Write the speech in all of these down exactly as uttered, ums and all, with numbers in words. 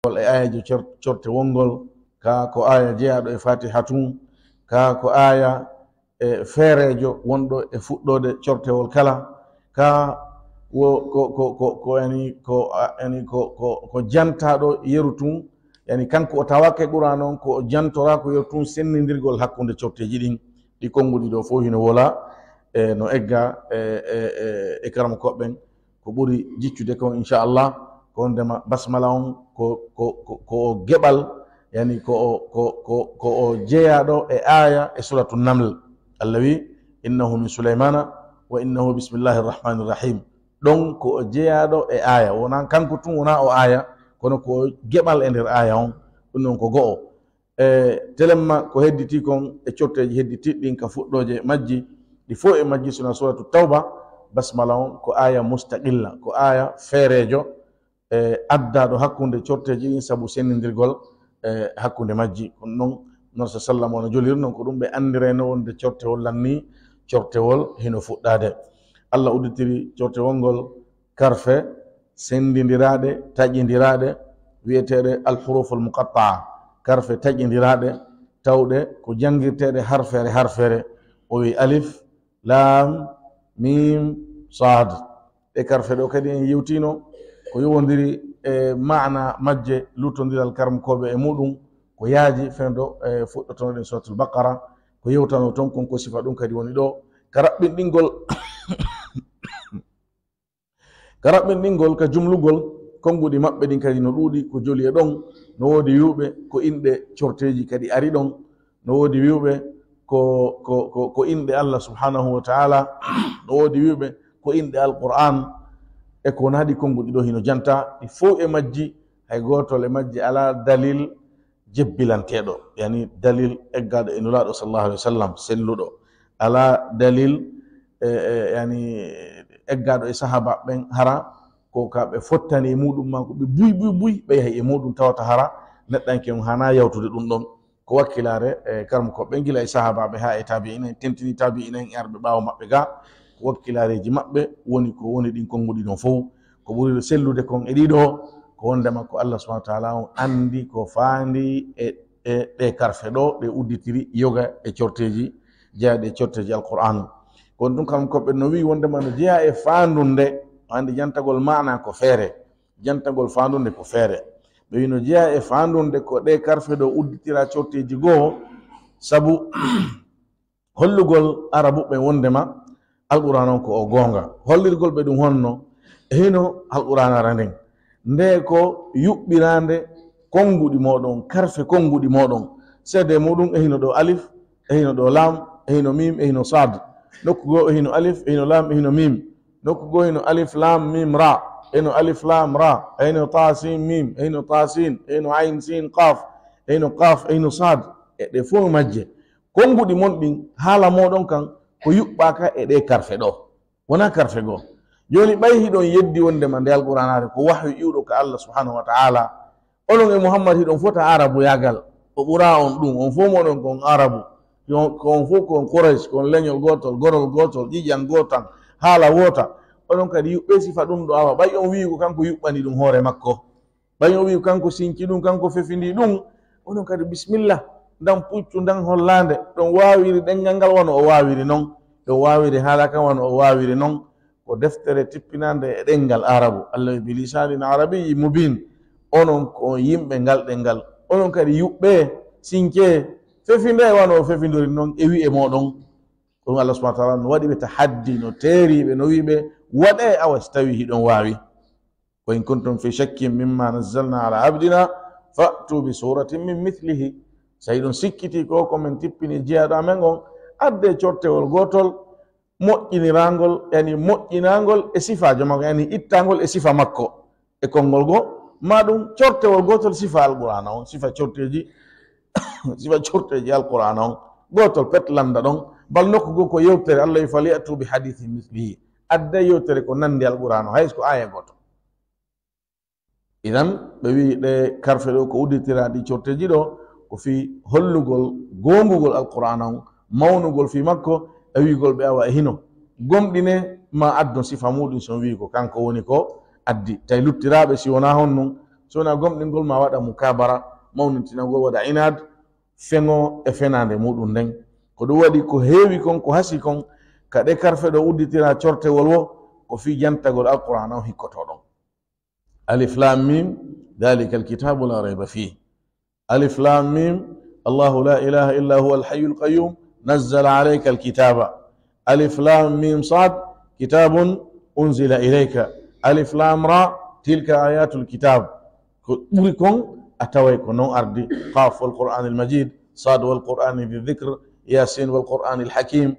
e aayeejo cortewol ngol, kaa ko aaya jeyaaɗo e Faatiha tun, kaa ko aaya e feereejo wonɗo e fuɗɗoode cortewol kala, kaa wo ko ko ko ko yani ko yani ko ko ko jantaaɗo yeru tun, yani kanko o tawaaka e Qur'aana on, ko o jantoraa ko yeru tun senndindirgol hakkunde corteeji ɗin. Ɗi konnguɗi ɗoo fof hino wola e no egga e e e e karamokooɓe ɓen. Ko ɓuri jiccude kon, inchallah, ko wondema basmala on ko ko ko ko o geɓal, yani ko o ko ko ko o jeyaaɗo e aaya e suratu Naml. Allah wi, innahu min Sulaymana wa innahu bismillahi rrahmani rrahim. Ɗon ko o jeyaaɗo e aaya, wonaa kanko tun, wonaa o aaya, kono ko o geɓal e nder aaya on. Ɗum ɗon ko go'o. E telemma ko hedditii kon e corteeji hedditiiɗi ɗin ka fuɗɗooje majji, ɗi fof e majji sona suratu Tawba, basmala on ko aaya mustaqilla, ko aaya feereejo, e addaaɗo hakkunde corteeji ɗin sabu senndindirgol e hakkunde majji. Kono non, non sa sallam ono joliri non, ko ɗum ɓe anndirayno wonde cortewol lanni, cortewol hino fuɗɗaade. Allah udditiri cortewol ngol karfe senndindiraaɗe, taƴindiraaɗe, wi'eteeɗe al-huruful muqatta'a, karfe taƴindiraaɗe, tawɗe ko janngirteeɗe harfeere harfeere. O wi'i alif, laam, miim, saad. Ɗe karfe ɗo kadi en yewtiino ko yowondiri e maana majje, luttondiral karamokooɓe e muɗum, ko yaaji fewndo e fuɗɗotono ɗen Suratul Baqara, ko yewtano ton kon ko sifa ɗum kadi woni ɗo. Ka raɓɓinɗingol, ka raɓɓinɗingol, ka jumlugol, konnguɗi maɓɓe ɗin kadi no ɗuuɗi, ko joli e ɗon, no woodi wi'uɓe ko inɗe corteeji kadi ari ɗon, no woodi wi'uɓe ko ko ko ko inɗe Allah subhanahu wa ta'ala, no woodi wi'uɓe ko inɗe Alqur'an, e ko wonaa ɗi konnguɗi ɗo hino janta, ɗi fow e majji hay gootol e majji alaa dalil jebbilanteeɗo, yani dalil eggaaɗo e Nulaaɗo sallallahu alaihi wasallam selluɗo, alaa dalil e, e, yani eggaaɗo e sahaaba ɓen hara ko ka ɓe fottani e muɗum maa ko ɓe buy buy buy ɓe yahi e muɗum, tawata hara neɗɗanke on hanaa yawtude ɗum ɗon. Ko wakkilaare e karamokooɓe ɓen gila e sahaabaaɓe haa e taabi'ina en, tentini taabi'ina en e arɓe ɓaawo maɓɓe ga, ko wakkilaareeji maɓɓe woni ko woni ɗin konnguɗi ɗon fow. Ko ɓuri sellude kon e ɗiɗo ko wondema ko Allah subhanahu wa ta'ala on anndi ko faandi e e ɗe karfe ɗo ɗe udditiri yoga e corteeji jeyaaɗi e corteeji Alqur'aanu. Kono ɗum kam ko ɓe no wi'i wondema no jeyaa e faandunde, anndi jantagol maana ko feere, jantagol faandunde ko feere. Ɓe wi'i no jeyaa e faandunde ko ɗe karfe ɗo udditira corteeji goo, sabu hollugol Arabuɓe wondema Alqur'aana on ko o goonga. Hollirgol ɓe ɗum honno? E hino Alqur'aanaare nden, nde ko yuɓɓiraande konnguɗi mooɗon, karfe konnguɗi mooɗon. Seedee muɗum e hino ɗo alif, e hino ɗo laam, e hino miim, e hino saad. Nokku goo e hino alif, e hino laam, e hino miim. Nokku goo e hino alif, laam, miim, ra. E hino alif, laam, ra. E hino taa, siin, miim. E hino taa, siin. E hino ayn, siin, qaaf. E hino qaaf, e hino saad. E ɗe fow majje. Konnguɗi mon ɗin, haala mooɗon kan, ko yuɓɓaaka e ɗee karfe ɗoo. Wonaa karfe goo. Jooni, ɓay hiɗon yeddi wondema nde Alqur'aanaare ko wahyu iwɗo ka Allah subhanahu wa ta'ala, onon e Muhammad hiɗon fota Aarabuyaagal, o ɓuraa on ɗum, on fow mooɗon ko on Aarabu, ko on fow ko on Quraysh, ko on leñol gootol, gorol gootol, ƴiƴan gootan, haala woota. Onon kadi yuɓɓee sifa ɗum ɗo, awa, ɓay on wi'i ko kanko yuɓɓani ɗum hoore makko. Ɓay o wi'i kanko sinci ɗum, kanko fefindi ɗum, onon kadi bisimilla, ndan puccu, ndan hollaande, ɗon waawiri ɗenngal ngal wano o waawiri non, ɗon waawiri haala kan wano o waawiri non. Ko deftere tippinaande e ɗenngal Aarabu, Allah wi, "Bi lisaanin arabiyyin mubiin." Onon ko on yimɓe ngal ɗenngal, onon kadi yuɓɓee, sincee, fefindee wano o fefindori non e wi'e mooɗon. Ɗum Allah subhanahu wa ta'ala no waɗi ɓe tahaddi, no teeri ɓe, no wi'i ɓe, "Waɗee awa si tawii hiɗon waawi." "Wa in kuntum fi shakkin mimma nazzalna ala abdina fa'tu bi suratin min mithlihi." So hiɗon sikkiti ko ko men tippini jeyaaɗo amen on, addee cortewol gootol moƴƴiniraangol, yani moƴƴinaangol e sifaajo makko, yani ittaangol e sifa makko e konngol goo, maa ɗum cortewol gootol sifa Alqur'aana on, sifa corteeji, sifa corteeji Alqur'aana on, gootol pet lannda ɗon, bal nokku goo ko yewtere, Allah wi, "Falya'tu bi hadithin mithlihi." Addee yewtere ko nanndi Alqur'aana on, hay so ko aaya gooto. Idan, ɓe wi'i ɗe karfe ɗo ko udditiraaɗi corteeji ɗo, ko fii hollugol goongugol Alqur'aana on, mawnugol fii makko, e wi'ugol ɓe awa e hino gomɗine, ma addon sifa muɗum, si on wi'i ko kanko woni ko addi. Tawi luttiraaɓe, si wonaa honɗum, So wonaa gomɗingol, ma waɗa mukabara, mawnintinagol, waɗa inaad, feŋo e fenaande muɗum nden. Ko ɗum waɗi ko heewi kon, ko hasi kon, ka ɗe karfe ɗo udditira cortewol wo, ko fii jantagol Alqur'aana on hikkotoo ɗon. Alif Laam Miim, daalika alkitaabu laa rayba fiih. Alif Laam Miim, Allaahu laa ilaaha illaa huwa alhayyul qayyuum, nazzala alayka alkitaaba. Alif Laam Miim Saad, kitaabun unzila ilayka. Alif Laam Raa, tilka aayaatul kitaab. Ko ɓuri kon, a taway ko non ardi. Qaaf wal Qur'aanil Majiid, Saad wal Qur'aani di dikr, Yaasiin wal Qur'aanil Hakiim.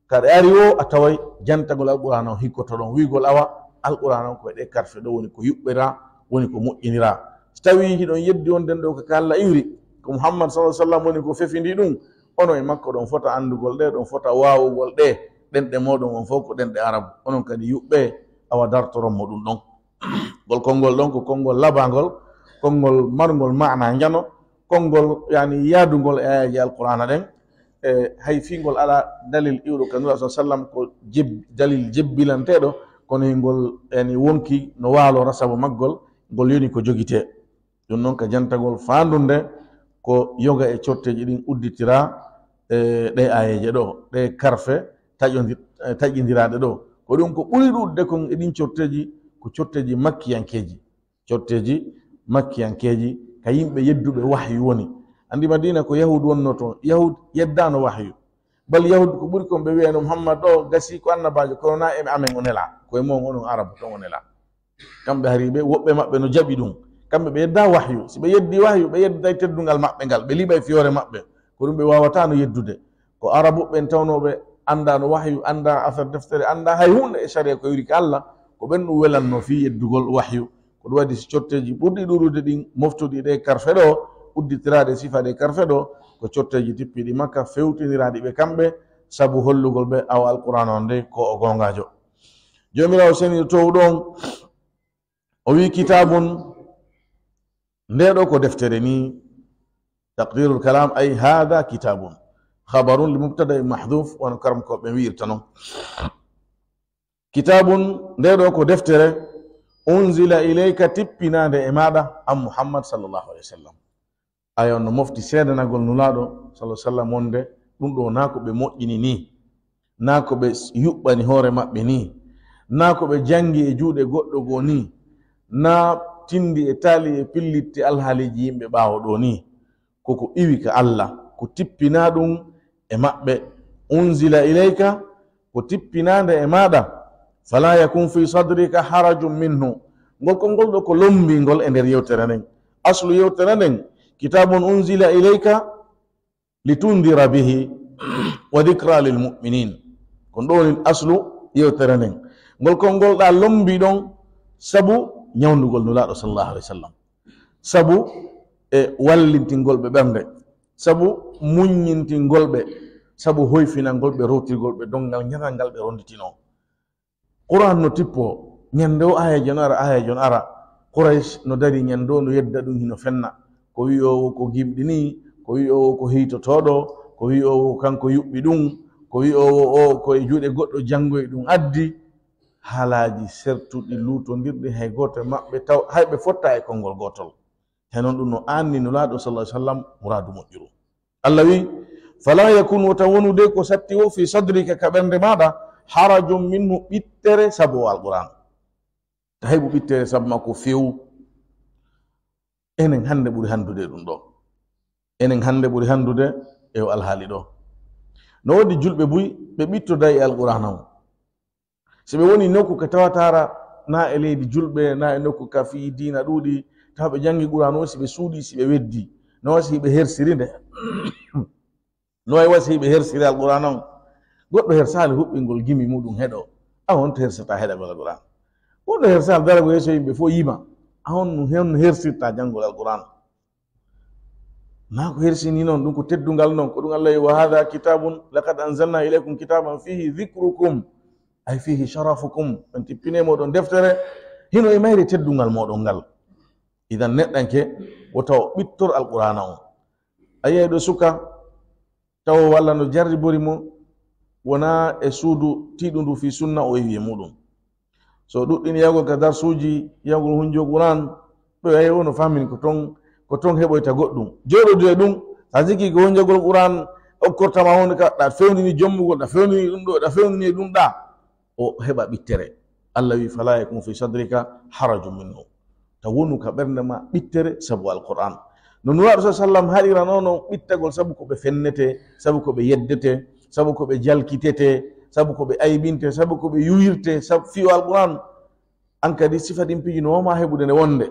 Ka ɗe ari wo, a taway jantagol Alqur'aana on hikkoto ɗon, wi'ugol awa Alqur'aana on ko e ɗe karfe ɗo woni ko yuɓɓiraa, woni ko moƴƴiniraa. Si tawii hiɗon yeddi on nden ɗo ka, ka Alla iwri, ko Muhammad sallallaahu alayhi wa sallam woni ko fefindii ɗum, onon e makko ɗon fota anndugol ɗe, ɗon fota waawugol ɗe, ɗenɗe mooɗon on fof ko ɗenɗe Arabu. Onon kadi yuɓɓee, awa dartoron mo ɗum ɗon. Ngol konngol ɗon ko konngol labangol, konngol marngol maana njano, konngol, yani, yaadungol e aayeeje Alqur'aana ɗen. E hay fii ngol alaa dalil iwɗo ka Nulaaɗo sallallaahu alayhi wa sallam, ko jeb-, dalil jebbilanteeɗo, kono hingol, yani, wonki no waalora sabu maggol, ngol yoni ko jogitee. Ɗum noon, ka jantagol faandunde, ko yoga e corteeji ɗin udditiraa, e ɗe aayeeje ɗo, ɗe karfe taƴondi-, e taƴindiraaɗe ɗo. Ko ɗum ko ɓuri ɗuuɗude kon e ɗin corteeji, ko corteeji makkiyankeeji. Corteeji makkiyankeeji ka yimɓe yedduɓe wahyu woni. Anndi Madiina ko Yahuud wonnoo toon. Yahuud yeddaano wahyu. Bal Yahuud ko ɓuri kon ɓe wi'ayno Muhammad ɗo gasii ko annabaajo, kono na e amen o nelaa. Ko e mon onon Arabu ton o nelaa. Kamɓe hari ɓe, woɓɓe maɓɓe no jaɓi ɗum. Kamɓe ɓe yeddaa wahyu. Si ɓe yeddii wahyu, ɓe yedday teddungal maɓɓe ngal. Ɓe liɓay fiyoore maɓɓe. Ko ɗum ɓe waawataa no yeddude. Ko Arabu ɓen tawnooɓe anndaano wahyu, anndaa affaire deftere, anndaa hay huunde e sariya ko iwri ka Alla. Ko ɓen ɗum welannoo fii yeddugol wahyu. Ko ɗum waɗi si corteeji ɓurɗi ɗuuɗude ɗin moftuɗi ɗe karfe ɗo, udditiraaɗe sifa ɗe karfe ɗo, ko corteeji tippiiɗi Makka, fewtiniraaɗi ɓe kamɓe, sabu hollugol ɓe awa Alqur'aana on de ko o goongaajo. Joomiraaɗo seniiɗo toowuɗo on, o wi'i, kitaabun, ndee ɗo ko deftere nii, taqdirul kalaam, ay, haadha kitaabun. Khabarun li mubtada'in mahdhuuf, wano karamkooɓe ɓen wi'irta non. Kitaabun, ndee ɗo ko deftere, unzila ilayka, tippinaande e maaɗa, an Muhammad sallallaahu alayhi wa sallam. Aya on no mofti seedanagol Nulaaɗo sallallaahu alayhi wa sallam wonde ɗum ɗo naa ko ɓe moƴƴini nii, naa ko ɓe yuɓɓani hoore maɓɓe nii, naa ko ɓe janngi e juuɗe goɗɗo goo nii, naa tinndi e taali e pillitte alhaaliiji yimɓe ɓaawo ɗoo nii. Ko ko iwi ka Alla, ko tippinaa ɗum e maɓɓe. Unzila ilayka, ko tippinaande e maaɗa. Fala yakun fi sadrika harajun minhu. Ngol konngol ɗo ko lommbingol e nder yewtere nden. Aslu yewtere nden, kitaabun unzila ilayka litundira bihi wa dikra lil mu'minin. Ko ɗum woni aslu yewtere nden. Ngol konngol ɗa lommbi ɗon sabu ñawndugol Nulaaɗo sallallaahu alayhi wa sallam. Sabu e wallintingol ɓe ɓernde, sabu muññintingol ɓe, sabu hoyfinangol ɓe, rowtirgol ɓe donngal ñatal ngal ɓe ronnditinoo. Qur'an no tippoo, ñande o aayeejo no ara, aayeejo no ara. Quraysh no darii ñande o, no yedda ɗum, hino fenna. Ko wi'oowo ko gimɗi nii, ko wi'oowo ko heytotooɗo, ko wi'oowo kanko yuɓɓi ɗum, ko wi'oowo o ko e juuɗe goɗɗo janngoyi ɗum addi. Haalaaji sertuɗi, luutondirɗi, hay gooto e maɓɓe taw, hay ɓe fottaa e konngol gootol. He non ɗum no aanni Nulaaɗo sallallaahu alayhi wa sallam muraadu moƴƴuru. Allah wi'i, "Fala yakun," wota wonu de ko satti o, "fi sadrika," ka ɓernde maaɗa, "harajun minhu," ɓittere sabu o Alqur'aan. Ta heɓu ɓittere sabu makko few. Enen hannde ɓuri hanndude e ɗum ɗo. Enen hannde ɓuri hanndude e o alhaali ɗo. No woodi julɓe buy, ɓe ɓittoday e Alqur'aana on. Si ɓe woni nokku ka tawataara, na e leydi julɓe, na e nokku ka fii diina ɗuuɗi, tawa ɓe janngi Qur'aana o, si ɓe suuɗii, si ɓe weddii, no wasi ɓe hersiri nde. No way wasi ɓe hersiri Alqur'aana on. Goɗɗo hersaali huɓɓingol gimi muɗum heɗo, a on to hersata heɗagol Alqur'aana. Goɗɗo hersaali darago yeeso yimɓe fof yima, a on no hen hersirta janngol Alqur'aana. Naa ko hersini noon, ɗum ko teddungal noon, ko ɗum Allah wi, "Wa haadha kitaabun, laqad anzalna ilaykum kitaaban fiihi dhikrukum," ay fiihi sharafukum, en tippinii mooɗon deftere, hino e mayre teddungal mooɗon ngal. Idan neɗɗanke, wota o ɓittor Alqur'aana on. A yiyay ɗo suka, tawa walla no jarribori mo, wonaa e suudu tiiɗundu fii sunna o iwi e muɗum. So ɗuɗɗini yahgol ka darsuuji, yahgol hunjo Qur'aan, Ɓe wayi ono famin ko ton, ko ton heɓoyta goɗɗum. Jooɗodu e ɗum, sa sikki ko wonjagol Qur'an okkortama wonde ka, ɗa fewndini jommugol, ɗa fewndini ɗum ɗo, ɗa fewndini ɗum ɗa. O heɓa ɓittere. Allah wi, "Fala yakun fi sadrika harajun minhu." Ta wonu ka ɓernde ma ɓittere sabu Alqur'an. No Nulaaɗo sa sallam haɗirano non ɓittagol sabu ko ɓe fennete, sabu ko ɓe yeddete, sabu ko ɓe jalkitete, sabu ko ɓe aybinte, sabu ko ɓe yuwirte, sabu fiyo Alqur'an. An kadi sifa ɗin piiji no wama heɓude nde wonde.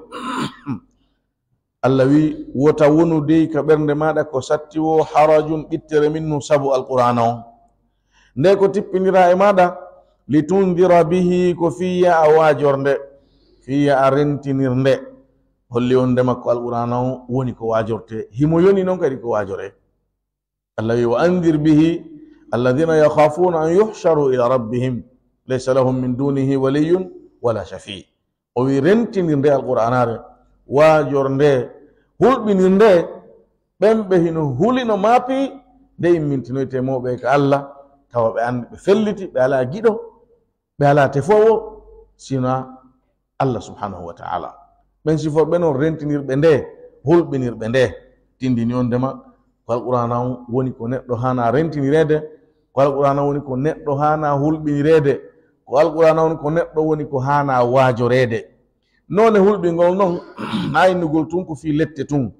Allah wi, "Wota wonu dey ka ɓernde maɗa ko satti wo harajun ɓittere minhu sabu Alqur'ana on." Nde ko tippinira e maɗa, "Litundira bihi," ko fiya a waajor nde, fiya a rentinir nde. Holli on ndema ko Alqur'ana on woni ko waajorte. Himo yoni non kadi ko waajore. Allah wi, "Wa andir bihi alladhina yakhafuna an yuhsharu ila rabbihim laysa lahum min dunihi waliyyun wala shafi." O wi, "Rentinir nde Alqur'anare, waajor nde, hulɓinir nde, ɓen ɓe hino hulino maapi nde immintinoyte mawɓe ka Allah, tawa ɓe andi ɓe felliti, ɓe ala giɗo, ɓe ala tefoowo, sina Allah subhanahu wa ta'ala." Ɓen siforɓe non rentinirɓe nde, hulɓinirɓe nde, tindini on ndema ko Alqur'ana on woni ko neɗɗo hana rentinireede, ko Alqur'ana woni ko neɗɗo hana hulɓinireede, ko Alqur'ana woni ko neɗɗo woni ko hana waajoreede. Noone hulɓingol non, na innugol tun ko fii lette tun.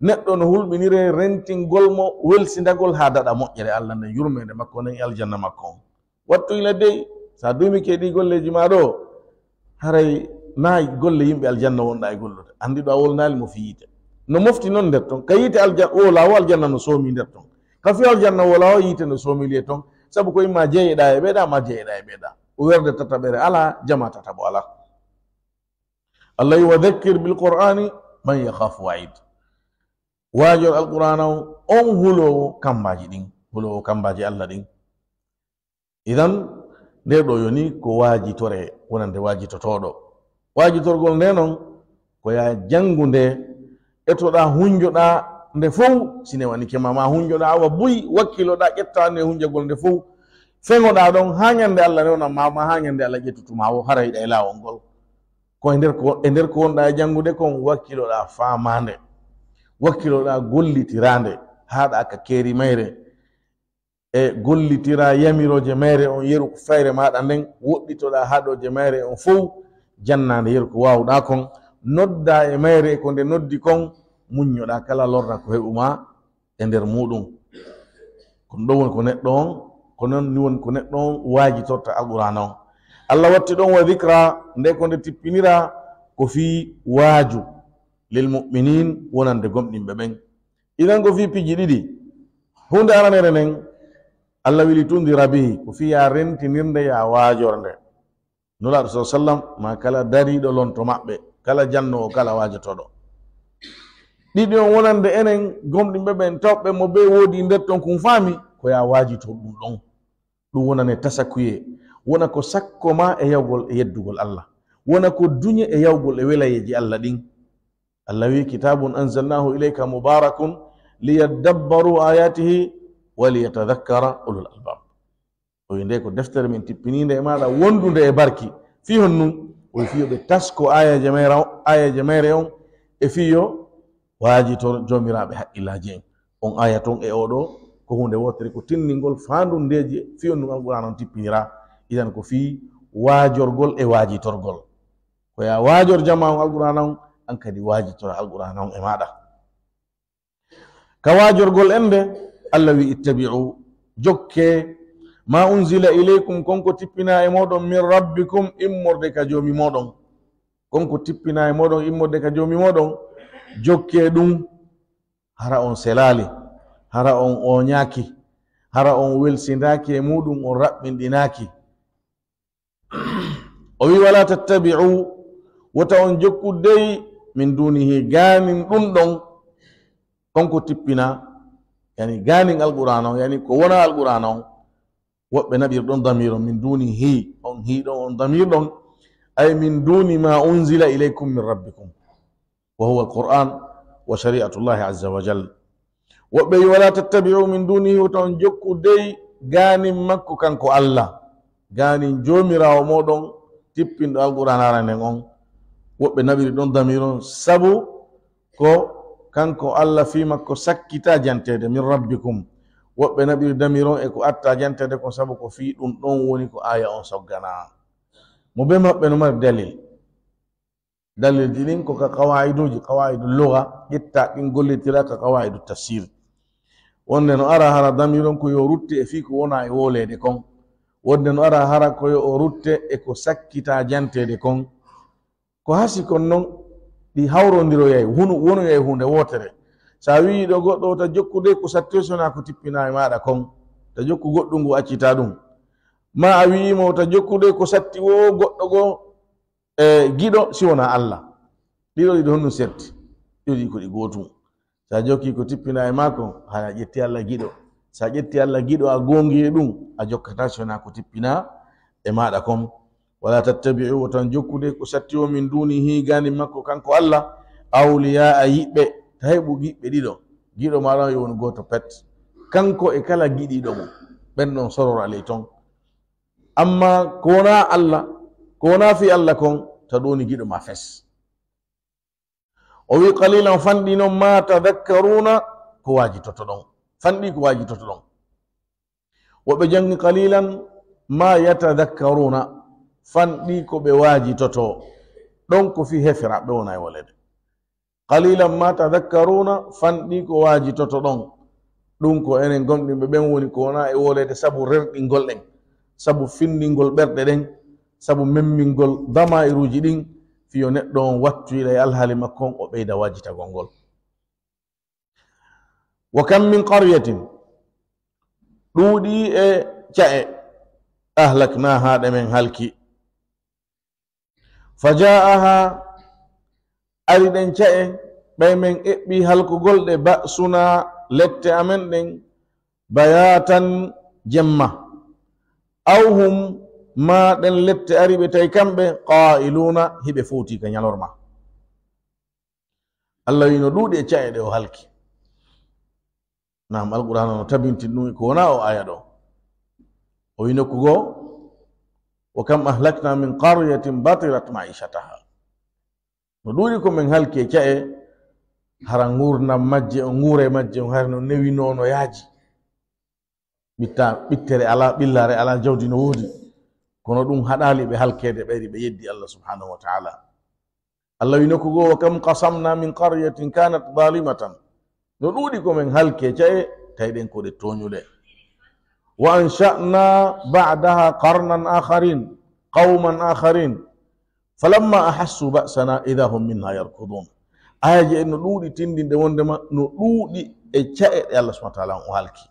Neɗɗo no hulɓinire rentingol mo welsindagol haa daɗa moƴƴere Allah nden, yurmeende makko nden e aljanna makko on. Wattu ila dey, sa duumike ɗi golleeji ma ɗo, haray na golle yimɓe aljanna wonɗa e gollude. Andi ɗo a wolnaali mo fii yiite. No mofti non nder ton. Ka yiite alja-, wowla wo aljanna no soomi nder ton. Ka fii aljanna wowla wo yiite no soomili e ton. Sabu ko imma jeyeɗa e ɓeeɗa, ma jeyeɗa e ɓeeɗa. O werde tataɓere ala, jama tataɓo ala. Allah wi, "Wa dhakkir bil Qur'ani man yakhafu wa'id." Waajor Alqur'ana on, on huloowo kambaaji ɗin, huloowo kambaaji Allah ɗin. Idan, nde ɗo yoni ko waajitore wonande waajitotooɗo. Waajitorgol nde non, ko ya janngu nde, etoɗa hunjoɗa nde fow, si newanike ma, ma hunjoɗa awa buy, wakkiloɗa ƴetta nde hunjagol nde fow, feŋoɗa ɗon haa ñande Allah newna ma, ma haa ñande Allah ƴettutuma wo, haray ɗa e laawol ngol. Ko e nder ko, e nder ko wonɗa e janngude kon, wakkiloɗa faamaande, wakkiloɗa gollitiraande, haaɗa ka keeri mayre, e gollitira yamirooje mayre on, yeru fayre maɗa nden, woɗɗitoɗa haɗooje mayre on fow, jannaande yeru ko waawuɗa kon, nodda e mayre ko nde noddi kon, muññoɗa kala lorra ko heɓuma, e nder muɗum. Ko ɗum ɗon woni ko neɗɗo on, ko non ni woni ko neɗɗo on waajitorta Alqur'aana on. Allah watti ɗon wa dhikra, nde ko nde tippinira ko fii waaju, lil mu'minin, wonande gomɗinɓe ɓen. Idan ko fii piiji ɗiɗi. Huunde aranere nden, Allah wili tundira bihi, ko fii ya rentinirnde ya waajornde. Nulaaɗo sa sallam, ma kala dariiɗo lonto maɓɓe, kala jannoowo, kala waajotooɗo. Ɗiɗi on wonande enen gomɗinɓe ɓen, tawɓe mo bee woodi nder ton kun faami, ko ya waajitor ɗum ɗon. Ɗum wonane tasakuye, wona ko sakko ma e yawgol e yeddugol Allah, wona ko duñe e yawgol e welayeeji Allah ɗin. Allah wi, "Kitabun anzalnahu ilayka mubarakun liyaddabbaru ayatihi wa liyatadhakkara ulul albab." O wi, "Nde ko deftere min tippiniinde e maaɗa, wondunde e barki." Fii honɗum? O wi, "Fii yo ɓe tasko aayeeje meere, aayeeje meere on, e fii yo waajitor joomiraaɓe haqqillaaji en." On aaya ton e oo ɗoo, ko huunde wootere, ko tinningol faandu ndeeji, fii honɗum Alqur'aana on tippinira. Idan ko fii waajorgol e waajitorgol. Ko ya waajor jamaa on Alqur'aana on, an kadi waajitora Alqur'aana on e maaɗa. Ka waajorgol ende, Allah wi, "Ittabi'u, jokke, ma unzila ilaykum, kon ko tippina e mooɗon, min rabbikum, immorde ka joomi mooɗon." Kon ko tippina e mooɗon, immorde ka joomi mooɗon, jokke ɗum. Hara on selaali, hara on ooñaaki, hara on welsindaaki e muuɗum, on raɓɓinɗinaaki. O wi, "Wala tattabi'u, wota on jokku dey min dunihi, gaanin ɗum ɗon." Kon ko tippina, yani gaanin Alqur'aana on, yani ko wona Alqur'aana on. Woɓɓe naɓir ɗon damir on, min dunihi, on hii ɗon, on damir ɗon, ay min duni ma unzila ilaykum min rabbikum. Wa huwa al-Qur'an wa shari'atullahi azza wa jal. Woɓɓe yi, "Wala tattabi'u min dunihi," wota on jokku dey gaanin makko kanko Allah, gaanin joomiraawo mooɗon tippinɗo Alqur'aanaare nden on. Woɓɓe naɓiri ɗon damir on sabu ko kanko Allah fii makko sakkitaa janteede, min rabbikum. Woɓɓe naɓiri damir on e ko attaa janteede kon sabu ko fii ɗun ɗon woni ko aaya on sogganaa. Mo bee maɓɓe no mari dalil. Dalilji ɗin ko ka qawaa'iduuji, qawaa'idu luga, ƴettaa ɗin gollitiraa ka qawaa'idu tafsir. Wonde no ara hara damir on ko yo rutte e fii ko wonaa e wooleede kon. Wonde no ara hara ko yo o rutte e ko sakkitaa janteede kon. Ko hasii kon non, ɗi hawrondiroyay, hunu-, wonoyay huunde wootere. Si a wi'ii ɗoo goɗɗo wota jokku dey ko satti o, si wonaa ko tippinaa e maaɗa kon, ta jokku goɗɗun ngu accitaa ɗun. Maa a wi'ii mo wota jokku dey ko satti woo goɗɗo goo, e giɗo si wonaa Allah. Ɗiɗo ɗiɗo honɗun serti? Ɗiɗo ɗi ko ɗi gootun. Si a jokkii ko tippinaa e maa kon, hara a ƴetti Allah giɗo. Si a ƴetti Allah giɗo, a goongii e ɗun, a jokkataa si wonaa ko tippinaa e maaɗa kon. Wala tattabi'u, wota on jokku dey ko satti o, min dunihi, gaanin makko kanko Allah, awliyaa, yiɓɓe. Ta heɓu yiɓɓe ɗiɗo. Giɗo maaɗa on yo wonu gooto pet. Kanko e kala giɗiiɗo mo. Ɓen ɗon sorora ley ton. Amma ko wonaa Allah, ko wonaa fii Allah kon, ta ɗun woni giɗo maa fes. O wi'i, qalilan, fanɗi non, ma tadhakkaruna, ko waajitoto ɗon. Fanɗi ko waajitoto ɗon. Woɓɓe jangi, qalilan ma yatadhakkaruna, fanɗi ko ɓe waajitoto. Ɗon ko fii heferaaɓe wonaa e wooleede. Qalilan ma tadhakkaruna, fanɗi ko waajitoto ɗon. Ɗun ko enen gomɗinɓe ɓen woni ko wonaa e wooleede sabu rerɗingol en, sabu findingol ɓerɗe ɗen, sabu memmingol damaa'iruuji ɗin, fii yo neɗɗo on wattoyɗo e alhaali makko on, o ɓeyda waajitagol ngol. Wa kam min qaryatin, ɗuuɗii e ca'e, ahlaknaha, ɗe men halki. Fa ja'aha, ari ɗen ca'e, ɓay men eɓɓii halkugol ɗe, ba'suna, lette amen ɗen, bayatan, jemma. Aw hum, maa ɗen lette ari ɓe tawi kamɓe, qaa'iluuna, hiɓe fowtii ka ñalorma. Allah wi'i no ɗuuɗi e ca'e ɗe o halki. Naam, Alqur'aana no tabintin ɗum ko wonaa o aaya ɗo. O wi'i nokku goo, "Wa kam ahlakna min qaryatin batirat ma'ishataha." No ɗuuɗi ko men halki e ca'e, hara nguurndam majje on, nguure majje on, hara no newinoo, no yaaji. Ɓitta-, ɓittere alaa, ɓillaare alaa, jawdi no woodi. Kono ɗum haɗaali ɓe halkeede, ɓayri ɓe yeddi Allah subhanahu wa ta'ala. Allah wi nokku goo, "Wa kam qasamna min qaryatin kanat zalimatan." No ɗuuɗi ko men halki e ca'e, tawi ɗen ko ɗe tooñuɗe. "Wa ansha'na ba'daha qarnan akharin, qawman akharin, falamma ahassu ba'sana idha hum minha yarkudun." Ayaji en no ɗuuɗi tindinde wondema no ɗuuɗi e ca'e ɗe Allah subhanahu wa ta'ala on o halki.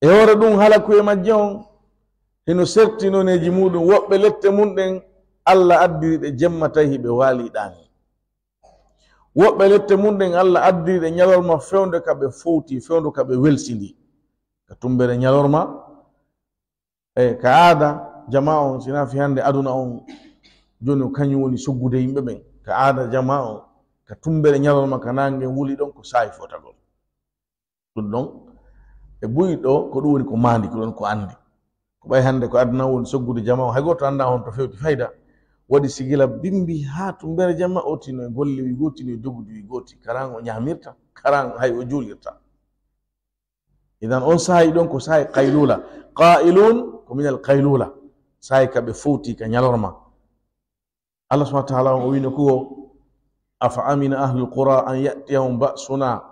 E hoore ɗum, halakuye majje on hino serti noneeji muɗum. Woɓɓe lette mum ɗen, Allah addiri ɗe jemma, tawi hiɓe waali ɗaani. Woɓɓe lette mum ɗen, Allah addiri ɗe ñalorma, fewndo ka ɓe fowti, fewndo ka ɓe welsindi. Ka tumbere ñalorma, e ka aada jamaa on, sina fi hannde aduna on, jooni kañum woni soggude yimɓe ɓen. Ka aada jamaa on, ka tumbere ñalorma, ka naange wuli ɗon, ko saa'i fotagol. Ɗum ɗon, e buy ɗo, ko ɗum woni ko maandi, ko ɗon ko anndi. Ko ɓay hannde ko aduna woni soggude jama o, hay gooto anndaa honto fewti fayda. Waɗi sigila bimbi haa tumbere jama o tino e golle wi gooti, no e dogudi wi gooti. Karan o ñaamirta, karan hay o juulirta. Idan on saa'i ɗon ko saa'i qaylula. Qaa'ilun ko minal qaylula. Saa'i ka ɓe fowti ka ñalorma. Allah subhanahu wa ta'ala on o wi'no kuwo, "Afa amina ahlul qura an ya'tiyahum ba'suna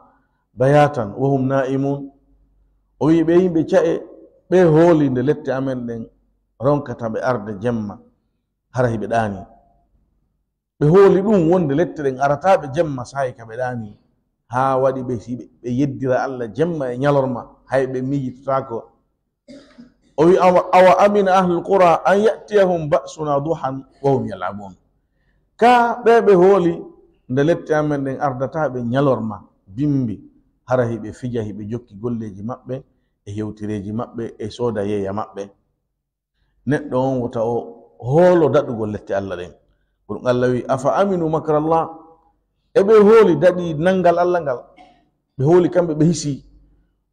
bayatan wa hum na'imun." O wi'i ɓe yimɓe ca'e, ɓe hooli nde lette amen ɗen ronkata ɓe arde jemma, hara hiɓe ɗaani. Ɓe hooli ɗum wonde lette ɗen arata ɓe jemma saa'i ka ɓe ɗaani, haa waɗi ɓe, si ɓe, ɓe yeddira Allah jemma e ñalorma, hay ɓe miijitotaako. O wi, "Awa, awa amina ahlul qura an ya'tiyahum ba'suna duhan wa hum yal'abun." Ka ɓe ɓe hooli nde lette amen ɗen ardata ɓe ñalorma bimbi, hara hiɓe fija, hiɓe jokki golleeji maɓɓe e hewtireeji maɓɓe e sooda yeeya maɓɓe. Neɗɗo on wota o hoolo daɗugol lette Allah ɗen. Ko ɗum Allah wi, "Afa aminu makrallah?" E ɓe hooli daɗi nanngal Allah ngal? Ɓe hooli kamɓe ɓe hisi.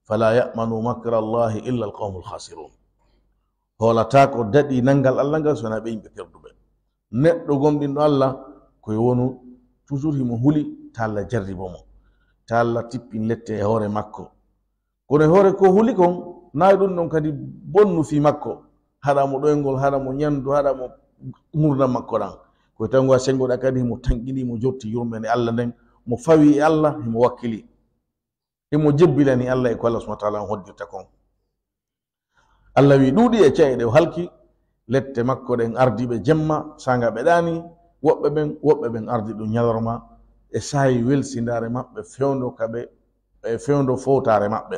"Fala ya'manu makrallahi illa alqawmul khasirun." Hoolataako daɗi nanngal Allah ngal, so wonaa ɓe yimɓe perduɓe. Neɗɗo gomɗinɗo Allah, ko yo wonu toujours himo huli ta Allah jarribo mo, ta Allah tippin lette e hoore makko. Kono e hoore ko huli kon, nayi ɗum ɗon kadi bonnu fii makko, haɗa mo ɗoyngol, haɗa mo ñandu, haɗa mo ngurndan makko ɗan. Ko e tawi ngo a senngoɗa kadi himo tanƴini, mo jorti yurmeende Allah nden, mo fawi e Allah, himo wakkili, himo jebbilani Allah e ko Allah subhanahu wa ta'ala on hoddirta kon. Allah wi ɗuuɗi e ca'e ɗe o halki, lette makko ɗen ardi ɓe jemma, saanga ɓe ɗaani, woɓɓe ɓen, woɓɓe ɓen ardi ɗum ñalorma, e saayi welsindaare maɓɓe fewndo ka ɓe, e fewndo fowtaare maɓɓe.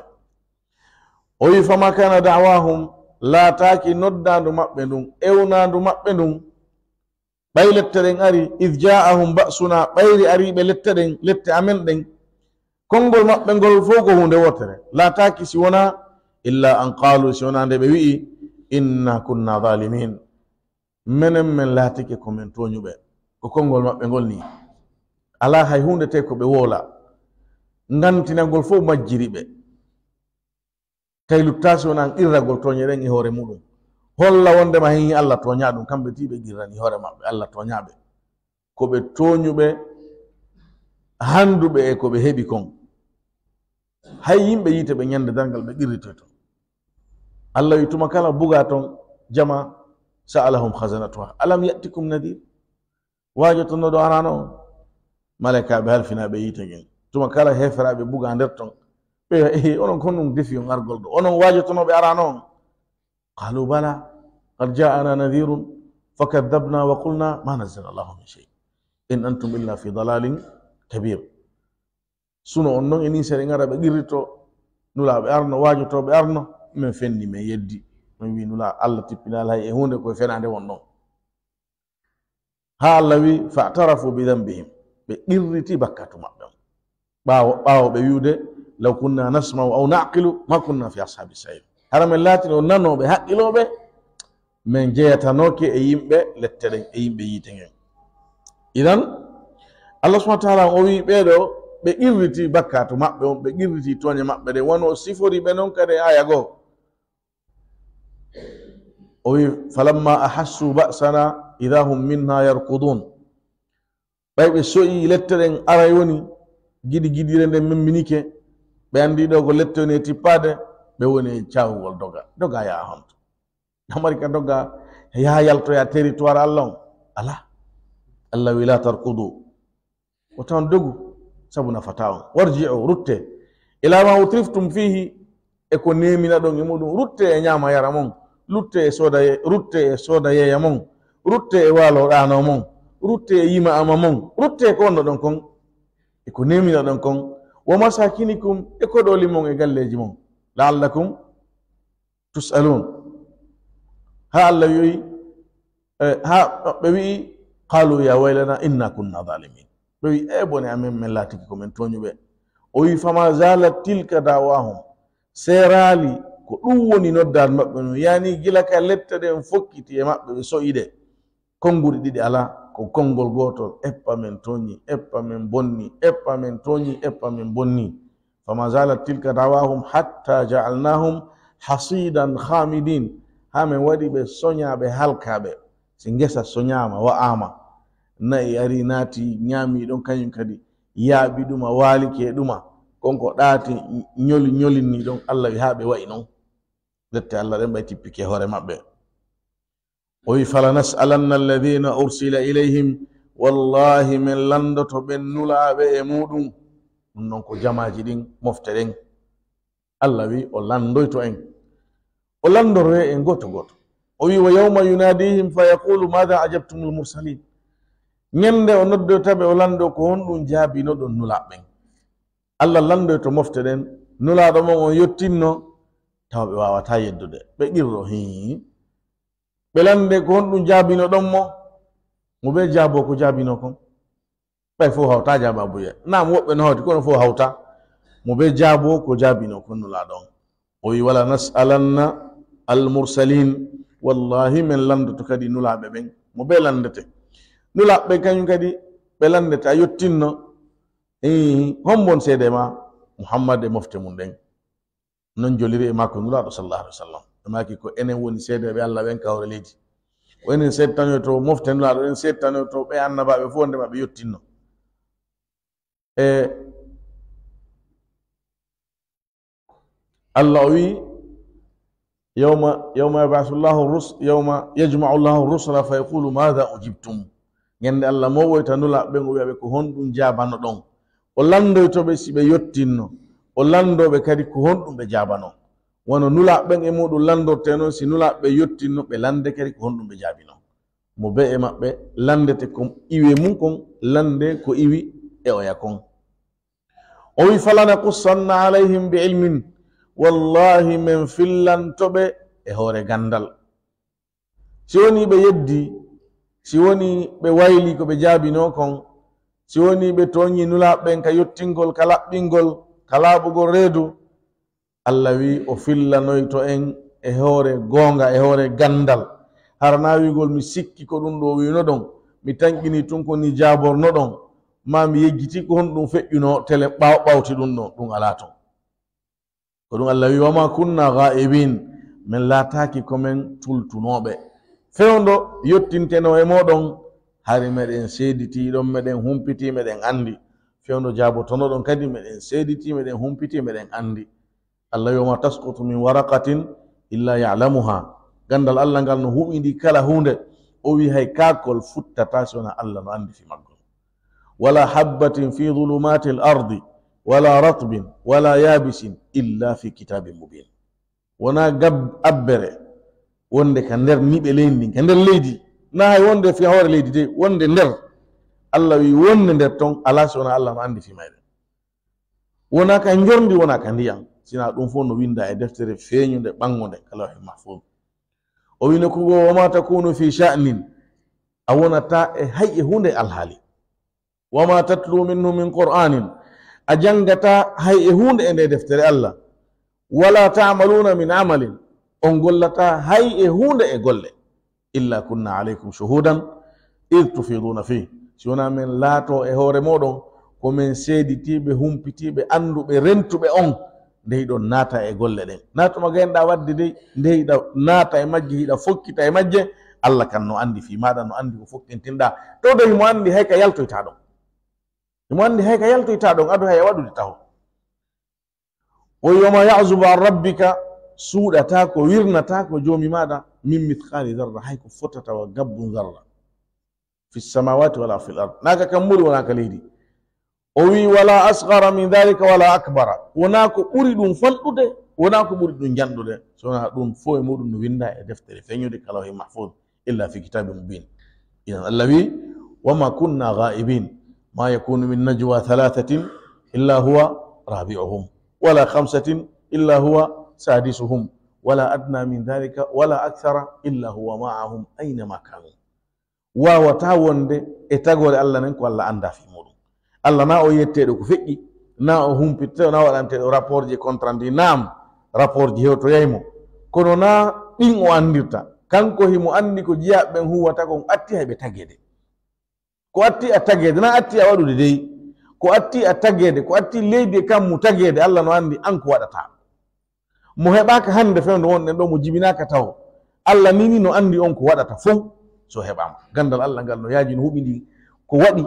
O wi, "Fama kana da'wahum," laataaki noddaandu maɓɓe ndun, ewnaandu maɓɓe ndun, ɓay lette ɗen ari, "idh ja'ahum ba'suna," ɓayri ariiɓe lette ɗen, lette amen ɗen, konngol maɓɓe ngol fow ko huunde wootere, laataaki si wonaa, "illa an qalu," si wonaa nde ɓe wi'i, "inna kunna zalimin," menen men laatike ko men tooñuɓe. Ko konngol maɓɓe ngol nii. Alaa hay huunde tee ko ɓe woola. Ngantinagol fow majjiri ɓe. Kay luttaasi wonaa qirragol tooñe ɗen e hoore muɗum. Holla wondema hin Allah tooñaa ɗum, kamɓe tii ɓe qirrani hoore maɓɓe, Allah tooñaaɓe. Ko ɓe tooñuɓe, handuɓe e ko ɓe heɓi kon. Hay yimɓe yiite ɓe ñande darngal ɓe qirritoyto. Allah wi tuma kala buga ton jama, "sa'alahum khazanatuha, alam ya'tikum nadhir?" Waajotonooɗo araano on? Malaykaaɓe halfinaaɓe yiite ngen. Tuma kala heeferaaɓe buga nder ton. Ɓe wi'a, "Ehe, onon kon ɗum defi on argol ɗo. Onon waajotonooɓe araano on?" Qalu, "Bala, qad ja'ana nadhirun, fakadhabna wa qulna ma nazzala Allahu min shay. In antum illa fi dalalin kabir." Suno on non e nii sere ngara ɓe qirrito, nulaaɓe arno, waajotooɓe arno, men fenni, men yeddi. Men wi nulaa Allah tippinaali hay e huunde, koye fenaande won ɗon. Haa Allah wi, "Fa'tarafu bi dhanbihim." Ɓe qirriti bakkatu maɓɓe on. Ɓaawo, ɓaawo ɓe wi'ude, "Law kunna nasma'u aw na'qilu ma kunna fi ashabi sa'ir." Hara men laatino nanooɓe, haqqilooɓe, men jeyatanooke e yimɓe lette ɗen, e yimɓe yiite ngen. Idan, Allah subhanahu wa ta'ala o wi ɓeeɗo, ɓe qirriti bakkatu maɓɓe on, ɓe qirriti tooñe maɓɓe ɗen, wano o sifori ɓe non kadi e aaya goo. O wi, "Falamma ahassu ba'sana idha hum minha yarkudun." Ɓay ɓe so'i lette ɗen aray woni, giɗi giɗire nden memminike, ɓe andi ɗo ko lette woni e tippaade, ɓe woni e caawugol doga. Doga yaa honto? Amari ka doga yaa yaltoya territoire Allah on? Alaa. Allah wi, "La tarkudu." Wota on dogu, sabu nafataa on. "Warji'u," rutte. "Ila ma utriftum fihi," e ko nemina ɗon e muɗum. Rutte e ñaama yara mon. Rutte e sooda ye-, rutte e sooda yeeya mon. Rutte e waalo ɗaano mon. Rutte e yima ama mon. Rutte e ko wonno ɗon kon. E ko nemina ɗon kon. "Wa masakinikum," e koɗooli mon e galleeji mon. "La'allakum tus'alun." Haa Allah wi'i, eh, haa ɓe wi'i, "Qalu ya waylana inna kunna zalimin." Ɓe wi'i, "E bone amen, men laatiki ko men tooñuɓe." O wi'i, "Fama zalat tilka da'wahum." Seeraali ko ɗum woni noddaandu maɓɓe ndun. Yani gila ka lette ɗen fokkiti e maɓɓe, ɓe so'i ɗe. Konnguli ɗiɗi alaa, ko konngol gootol, "Eppa men tooñi, eppa men bonni, eppa men tooñi, eppa men bonni." "Fama zalat tilka da'wahum hatta ja'alnahum hasidan khamidin." Haa men waɗi ɓe soñaaɓe halkaaɓe. Si ngesa soñaama, wa'aama, na'i ari naati, ñaami ɗon, kañum kadi yaaɓi ɗuma, waalike e ɗuma. Kon ko ɗaati ñoli, ñolinni ɗon, Allah wi haa ɓe wa'i non. Lette Allah ɗen ɓay tippike hoore maɓɓe. O wi, "Falanas'alanna alladhina ursila ilayhim." Wallahi, men lanndoto ɓen nulaaɓe e muɗum. Ɗum non ko jamaaji ɗin, mofte ɗen. Allah wi o lanndoyto en. O lanndoroye en gooto gooto. O wi, "Wa yawma yunadihim fa yaqulu madha ajabtumul mursalin." Ñande o noddoyta ɓe, o lanndo ko honɗum jaabinoɗon nulaaɓe ɓen. Allah lanndoyto mofte ɗen, nulaaɗo mon on yottinno, tawa ɓe waawataa yeddude. Ɓe qirro, hii. Ɓe lannde ko honɗum jaabinoɗon mo, mo ɓe jaabo ko jaabino kon. Ɓay fof hawta jaabaabuye. Naam, woɓɓe no hawti, kono fof hawta. Mo ɓe jaabo ko jaabino kon nulaaɗo on. O wi, "Wala nas'alanna al-mursalin." Wallahi, men lanndoto kadi nulaaɓe ɓen. Mo ɓe lanndete. Nulaaɓe ɓen kañum kadi ɓe lanndete, a yottinno. Ii, hombon seede ma Muhammad e mofte mum ɗen. Non joliri e makko nulaaɗo sallallahu alaihi wasallam. Ɓe maaki ko enen woni seedeeɓe Allah ɓen ka hoore leydi. Ko enen seedtanoyto mofte Nulaaɗo, enen seedtanoyto ɓe annabaaɓe fof, wonde maɓɓe yottinno. E Allah o wi, "Yawma, yawma yab'asu Allahu rus-, yawma yajma'u Allahu rusula fa yaqulu madha ujibtum." Ñande Allah mooɓoyta Nulaaɓe ɓen, o wiya ɓe, "Ko honɗum jaabanoɗon?" O lanndoyto ɓe si ɓe yottinno, o lanndoo ɓe kadi ko honɗum ɓe jaabano. Wano Nulaaɓe ɓen e muɗum lanndortee non, si Nulaaɓe ɓe yottinno, ɓe lanndee kadi ko honɗum ɓe jaabino. Mo bee e maɓɓe lanndete ko iwi e mum kon, lanndee ko iwi e oya kon. O wi, "Falanakussanna alayhim bi ilmin." Wallahi, men fillanto ɓe e hoore ganndal. Si wonii ɓe yeddii, si wonii ɓe waylii ko ɓe jaabinoo kon, si wonii ɓe tooñii Nulaaɓe ɓen ka yottingol, ka laɓɓingol, ka laaɓugol reedu, Allah wi o fillanoyto en e hoore goonga, e hoore ganndal. Hara naa wi'ugol mi sikki ko ɗum ɗoo wi'unoɗon, mi tanƴinii tun ko nii jaabornoɗon, maa mi yejjitii ko honɗum feƴƴunoo tele ɓaaw-, ɓawti ɗum ɗoo, ɗum alaa ton. Ko ɗum Allah wi, "Wa ma kunna ghaa'ibin." Men laataaki ko men tultunooɓe. Fewndo yottintenoo e mooɗon, hari meɗen seeditii ɗon, meɗen humpitii, meɗen anndi. Fewndo jaabotonoɗon kadi, meɗen seeditii, meɗen humpitii, meɗen anndi. Allah wi, "Wa ma tasqutu min waraqatin illa ya'lamuha." Ganndal Allah ngal no huɓindii kala huunde. O wi, "Hay kaakol futtataa si wonaa Allah no anndi fii maggol." "Wala habbatin fi dhulumatil ardi, wala ratbin, wala yabisin, illa fi kitabin mubin." Wonaa gab-, abbere wonde ka nder niɓe leydi ndin, ka nder leydi. Naa hay wonde fi hoore leydi de, wonde nder. Allah wi, wonde nder ton, alaa si wonaa Allah no anndi fii mayre. Wonaa ka njorndi, wonaa ka ndiyam, sinaa ɗum fof no winndaa e deftere feeñunde, ɓanngunde, ka Lawhil Mahfuz. O wi nokku goo, "Wa ma takunu fi sha'nin." A wonataa e hay e huunde alhaali. "Wa ma tatlu minhu min qur'anin." A janngataa hay e huunde e nde deftere Allah. "Wala ta'maluna min amalin." On gollataa hay e huunde e golle. "Illa kunna alaykum shuhudan id tufiduna fih." Si wonaa men laatoo e hoore mooɗon ko men seeditiiɓe, humpitiiɓe, annduɓe, rentuɓe on, nde hiɗon naata e golle ɗen. Naa tuma gaynoɗaa waɗde dey, nde hiɗa naata e majje, hiɗa fokkita e majje, Allah kan no anndi fii maaɗa, no anndi ko fokkintinɗaa. Taw dey himo anndi hay ka yaltoytaa ɗon. Himo anndi hay ka yaltoytaa ɗon, ado hay a waɗude taho. O wi, "Wa ma ya'zubu an rabbika," suuɗataa ko, wirnataa ko Joomi maaɗa, "min mithqali dharra," hay ko fotata wa gabbun dharra, "fi samawati wala fil ard," naa ka kammuuli, wonaa ka leydi. O wi, "Wala asghara min dhalika wala akbara," wonaa ko ɓuri ɗum fanɗude, wonaa ko ɓuri ɗum janɗude, so wonaa ɗum fof e muɗum no winndaa e deftere feeñude ka Lawhil Mahfuz. "Illa fi kitabin mubin." Idan Allah wi, "Wa ma kunna ghaibin, ma yakunu min najwa thalathatin illa huwa rabi'uhum, wala khamsatin illa huwa sadisuhum, wala adna min dhalika, wala akthara illa huwa ma'ahum aina ma kanu." Waawataa wonde e tagoore Allah nden ko Allah anndaa fii muɗum. Allah naa o yetteeɗo ko feƴƴi, naa o humpitteeɗo, naa o waɗanteeɗo rapport ji e contrat ndi. Naam, rapport ji hewtoyay mo. Kono naa ɗin o anndirta. Kanko himo anndi ko jiyaaɓe ɓen huuwata kon, atti hay ɓe tageede. Ko atti a tageede, naa atti a waɗude dey. Ko atti a tageede, ko atti leydi e kammu tageede, Allah no anndi an ko waɗataa. Mo heɓaaka hannde fewndo wonɗen ɗo, mo jibinaaka taho. Allah ni, ni no anndi on ko waɗata fow so heɓaama. Ganndal Allah ngal no yaaji, no huɓindii ko waɗi,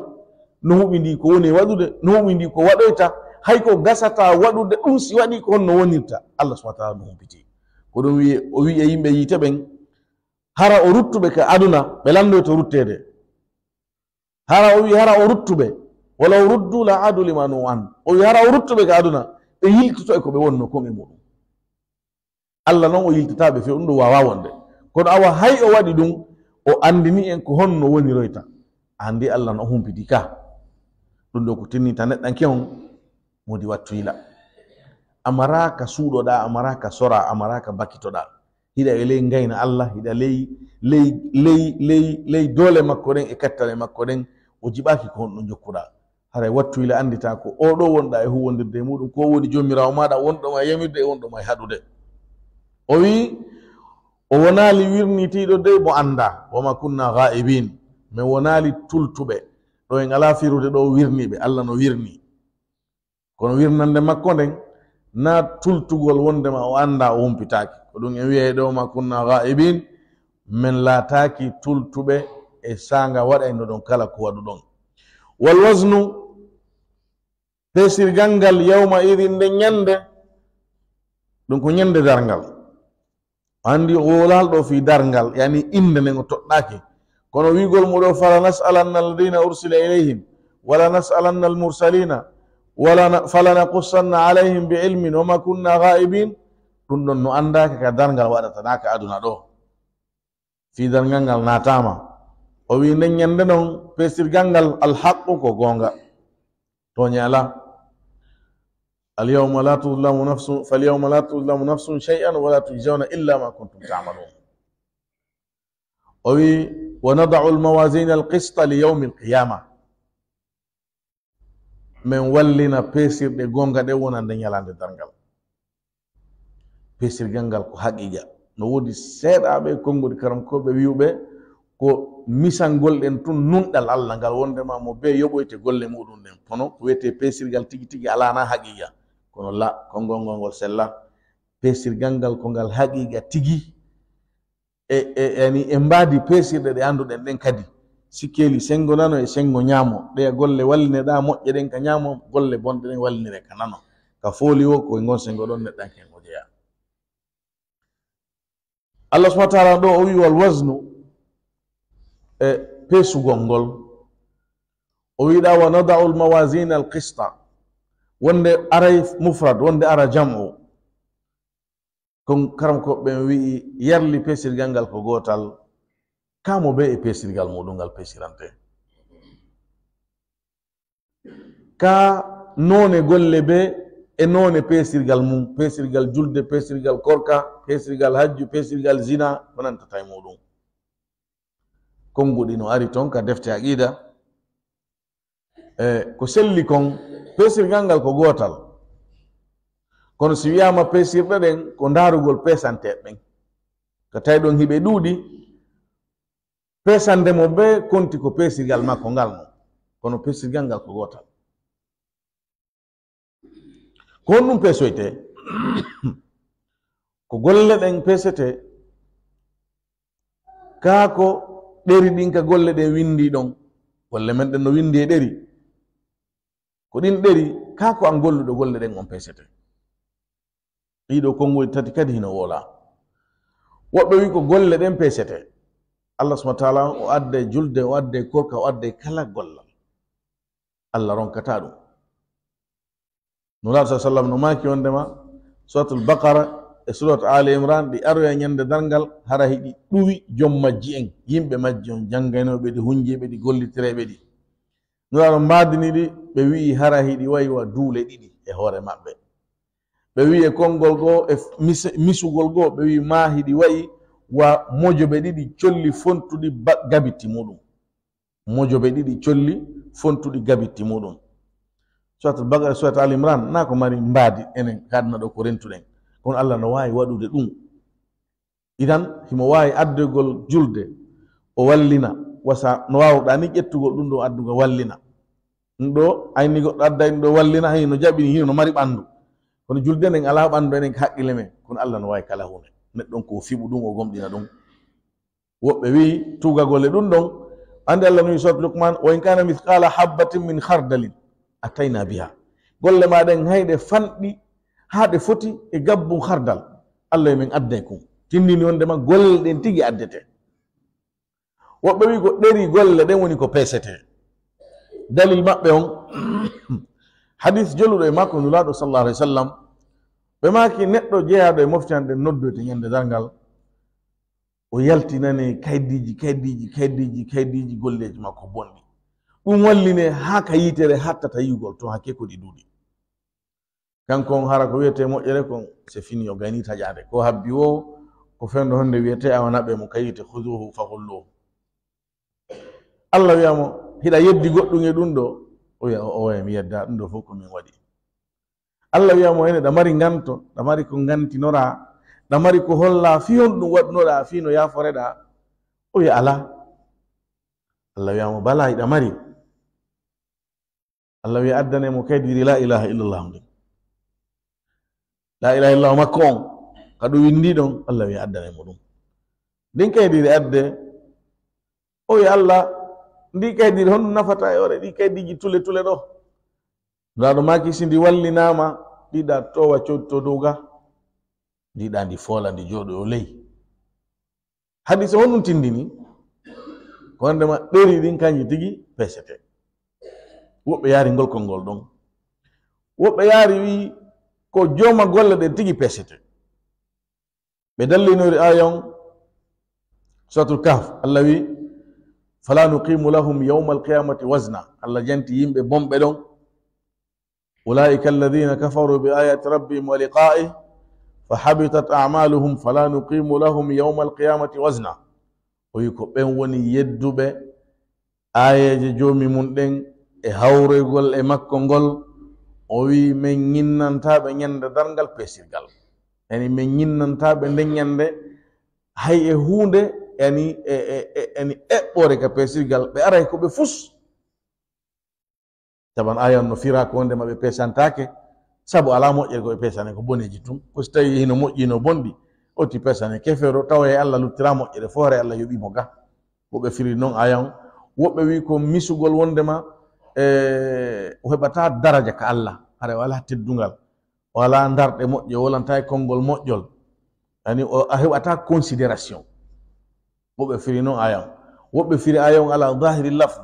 no huɓindii ko woni e waɗude, no huɓindii ko waɗoyta, hay ko gasata waɗude ɗum, si waɗii ko honno wonirta. Allah subhanahu wa taala no humpitii. Ko ɗum wiye, o wi'i e yimɓe yiite ɓen, hara o ruttuɓe ka aduna, ɓe lanndoyto rutteede. Hara o wi, hara o ruttuɓe, "walaw ruddu la adu lima nuhu an." O wi, hara o ruttuɓe ka aduna, ɓe yiltoto e ko ɓe wonno kon e muɗum. Allah non o yiltataa ɓe few, ɗum ɗo waawaa wonde. Kono awa hay o waɗi ɗum, o anndini en ko honno woniroyta. Anndi Allah no humpiti ka. Ɗum ɗo ko tinninta neɗɗanke on, modi wattu yila. A maraa ka suuɗoɗaa, a maraa ka soraa, a maraa ka bakitoɗaa. Hiɗa e ley ngayna Allah, hiɗa ley, ley, ley, ley, ley doole makko ɗen e kattale makko ɗen, o jiɓaaki ko honɗum jokkuɗaa. Haray wattu yila annditaa ko oo ɗoo wonɗaa e huwwondirde e muɗum, ko woni Joomiraawo maaɗa wonɗo ma e yamirde e wonɗo ma e haɗude. O wi'i, o wonaali wirnitiiɗo dey mo anndaa, "wa ma kunna ghaa'ibin." Men wonaali tultuɓe. Ɗo en alaa firude ɗo wirniiɓe, Allah no wirnii. Kono wirnande makko nden, naa tultugol wondema o anndaa, o humpitaaki. Ko ɗum en wi'ay ɗo, "Ma kunna ghaa'ibin." Men laataaki tultuɓe e saanga waɗayno ɗon kala ko waɗuɗon. Wal waznu, peesirgal ngal, yawma idin, nden ñande, ɗum ko ñande darngal. Anndi o wowlaali ɗo fii darngal, yani innde nden o toɗɗaaki. Kono wi'ugol mo ɗo, "Fala nas'alanna alladhina ursila ilayhim, wala nas'alanna almursalina, wala na-, fala naqussanna alayhim bi ilmin wa ma kunna ghaibin." Ɗum ɗon no anndaaka ka darngal waɗata, naa ka aduna ɗo. Fii darngal ngal naataama. O wi'i nden ñande non peesirgal ngal alhaqqu ko goonga. Tooñe alaa. Al yawma la tuzlamu nafsun, fal yawma la tuzlamu nafsun shay'an wa la tujzawna illa ma kuntum ta'malun. O wi'i, "Wa nada'u al mawazina al qista li yawmi al qiyama." Men wallina peesirɗe goonga ɗen wonande ñalaande darngal. Peesirgal ngal ko haqiiqa. No woodi seeɗaaɓe konguɗi karamkooɓe wi'uɓe ko misangol ɗen tun nunɗal Allah ngal, wondema mo bee yoɓoyte golle muɗum ɗen. Kono ko wi'etee peesirgal tigi tigi alaa na haqiiqa. Kono la, konngol ngol ngol sella. Peesirgal ngal ko ngal haqiiqa tigi. E, e, yani e mbaadi peesirɗe ɗe annduɗen ɗen kadi, sikkeeli senngo nano e senngo ñaamo, ɗe golle wallineɗaa moƴƴe ɗen ka ñaamo, golle bonɗe ɗen wallinire ka nano. Ka fooli wo, ko e ngon senngo ɗon neɗɗanke o jeyaa. Allah subhanahu wa ta'ala ɗo o wi'i wal waznu, e peesugol ngol. O wi'i ɗa, "Wa nada'u al mawazina al qista." Wonde aray mufrad, wonde ara jam'u. Kon karamkooɓe ɓen wi'i, yarli peesirgal ngal ko gootal, kaa mo bee e peesirgal muɗum ngal peesirante. Kaa noone golle bee e noone peesirgal mum, peesirgal julde, peesirgal korka, peesirgal hajju, peesirgal zina, ko nantata e muɗum. Konnguɗi no ari ton ka defte aqiida. E ko selli kon, peesirgal ngal ko gootal. Kono si wi'aama peesirɗe ɗen, ko ndaarugol peesanteeɓe ɓen. Ka tawi ɗon hiɓe ɗuuɗi, peesande mo bee konti ko peesirgal makko ngal non. Kono peesirgal ngal ko gootal. Ko honɗum peesoytee? Ko golle ɗen peesetee. Kaa ko ɗeri ɗin ka golle ɗen winndi ɗon. Golle men ɗen no winndi e ɗeri. Ko ɗin ɗeri, kaa ko an golluɗo golle ɗen on peesetee. Ɗiɗo konnguɗi tati kadi hino wowlaa. Woɓɓe wi'i ko golle ɗen peesetee. Allah subhanahu wa ta'ala o adday julde, o adday korka, o adday kala gollal. Allah ronkataa ɗum. Nulaaɗo sallallahu alaihi wasallam no maaki wondema Suratul Baqara e Surat Ali Imran ɗi aroya ñande darngal hara hiɗi ɗuwi jom majji en, yimɓe majji on, janngaynooɓe ɗi, hunjiiɓe ɗi, gollitireeɓe ɗi. Nulaaɗo mbaadini ɗi, ɓe wi'i hara hiɗi wa'i wa duule ɗiɗi e hoore maɓɓe. Ɓe wi'i e konngol goo, e mis-, misugol goo, ɓe wi'i maa hiɗi wa'i wa mojobe ɗiɗi colli fontuɗi ba-, gabitti muɗum. Mojobe ɗiɗi colli fontuɗi gabitti muɗum. Surat Al-Baqara, Surat Al Imran, naa ko mari mbaadi enen ka aduna ɗo ko rentuɗen. Kono Allah no waawi waɗude ɗum. Idan, himo waawi addoygol julde, o wallina. Wasa no waawruɗaa ni ƴettugol ɗum ɗo adduga wallina. Ɗum ɗo, ayni goɗɗo adday ɗum ɗo wallina, hay no jaɓini, hino no mari ɓanndu. Kono julde nden alaa ɓanndu enen ka haqqille men. Kono Allah no waawi kala huunde. Neɗɗo on ko o fiɓu ɗum, o gomɗina ɗum. Woɓɓe wi'i tuugagol e ɗum ɗon. Anndi Allah no wi'i Surat Luqman, "Wa in kana mithqala habbatin min khardalin atayna biha." Golle ma ɗen hay ɗe fanɗi haa ɗe foti e gabbun khardal. Allah yo min adday kun. Tindini wondema golle ɗen tigi addete. Woɓɓe wi'i ko ɗeri golle ɗen woni ko peesete. Dalil maɓɓe on, hadis joluɗo e makko Nulaaɗo sallallahu alaihi wasallam, ɓe maaki neɗɗo jeyaaɗo e mofte an ɗen noddoyte ñande darngal, o yaltinane kaydiiji, kaydiiji, kaydiiji, kaydiiji golleeji makko bonɗi. Ɗum walline haa ka yiitere hattata yi'ugol to hakke ko ɗi duuɗi. Kanko on hara ko wiyetee moƴƴere kon, c'est fini, o gayni taƴaade. Ko habbi wo, ko fewndo honde wiyetee awa naɓe mo ka yiite, "Khuzuhu faghulluhu." Allah wi'a mo, "Hiɗa yeddi goɗɗum e ɗum ɗo?" O wi'a, "O, o, mi yedda, ɗum ɗo fof ko min waɗi." Allah wi'a mo, "Ene ɗa mari nganto, ɗa mari ko ngantinora, ɗa mari ko holla, fii honɗum waɗunoɗa, fii no yaaforeɗa?" O wi'a, "Alaa." Allah wi'a mo, "Balaa, hiɗa mari." Allah wi'a, "Addane mo kaydi la ilaha illallah ndin." La ilaha illallah makko on, ka ɗum winndi ɗon, Allah wi'a, "Addane mo ɗum." Ndin kaydiri adde, o wi Allah, ndi kaydiri honno nafata e ore ɗi kaydiiji tule tule ɗo? Nulaaɗo maaki, si ndi wallinaama, ɗiɗa towa codto dow ga, ndiɗa ndi foola, ndi jooɗo o ley. Hadisa honɗum tindini? Ko wondema ɗeri ɗin kanji tigi pesete. Woɓɓe yaari ngol konngol ɗon. Woɓɓe yaari wi ko jooma golle ɗen tigi pesete. Ɓe dallinori ayon Suratul Kahf, Allah wi, "Fala nuqimu lahum yawmal qiyamati wazna." Allah janti yimɓe bonɓe ɗon. "Ulaika alladhina kafaru bi ayati rabbihim wa liqa'ihi fa habitat a'maluhum fala nuqimu lahum yawmal qiyamati wazna." O wi ko ɓen woni yedduɓe aayeeje Joomi mun ɗen e hawroygol e makko ngol. O wi, "Men ñinnantaa ɓe ñande darngal peesirgal." Yani, "Men ñinnantaa ɓe nden ñande hay e huunde, yani, e, e, e, yani, eɓɓoore ka peesirgal, ɓe aray ko ɓe fus." Taban ayan no fira ko wondema ɓe peesantaake, sabu alaa moƴƴere ko ɓe peesane, ko boneeji tun. Ko si tawi hino moƴƴi, hino bonɗi, oti peesane kefero, tawa e Allah luttira moƴƴere, fo haray Allah yoɓi mo ga. Woɓɓe firi non ayan, woɓɓe wi ko misugol wondema, e, o heɓata daraja ka Allah, haray o alaa teddungal, o alaa ndarɗe moƴƴe, o wolantaa e konngol moƴƴol. Yani, o, a heɓata considération. Woɓɓe firi non ayan. Woɓɓe firi ayan ala zahiri lafz,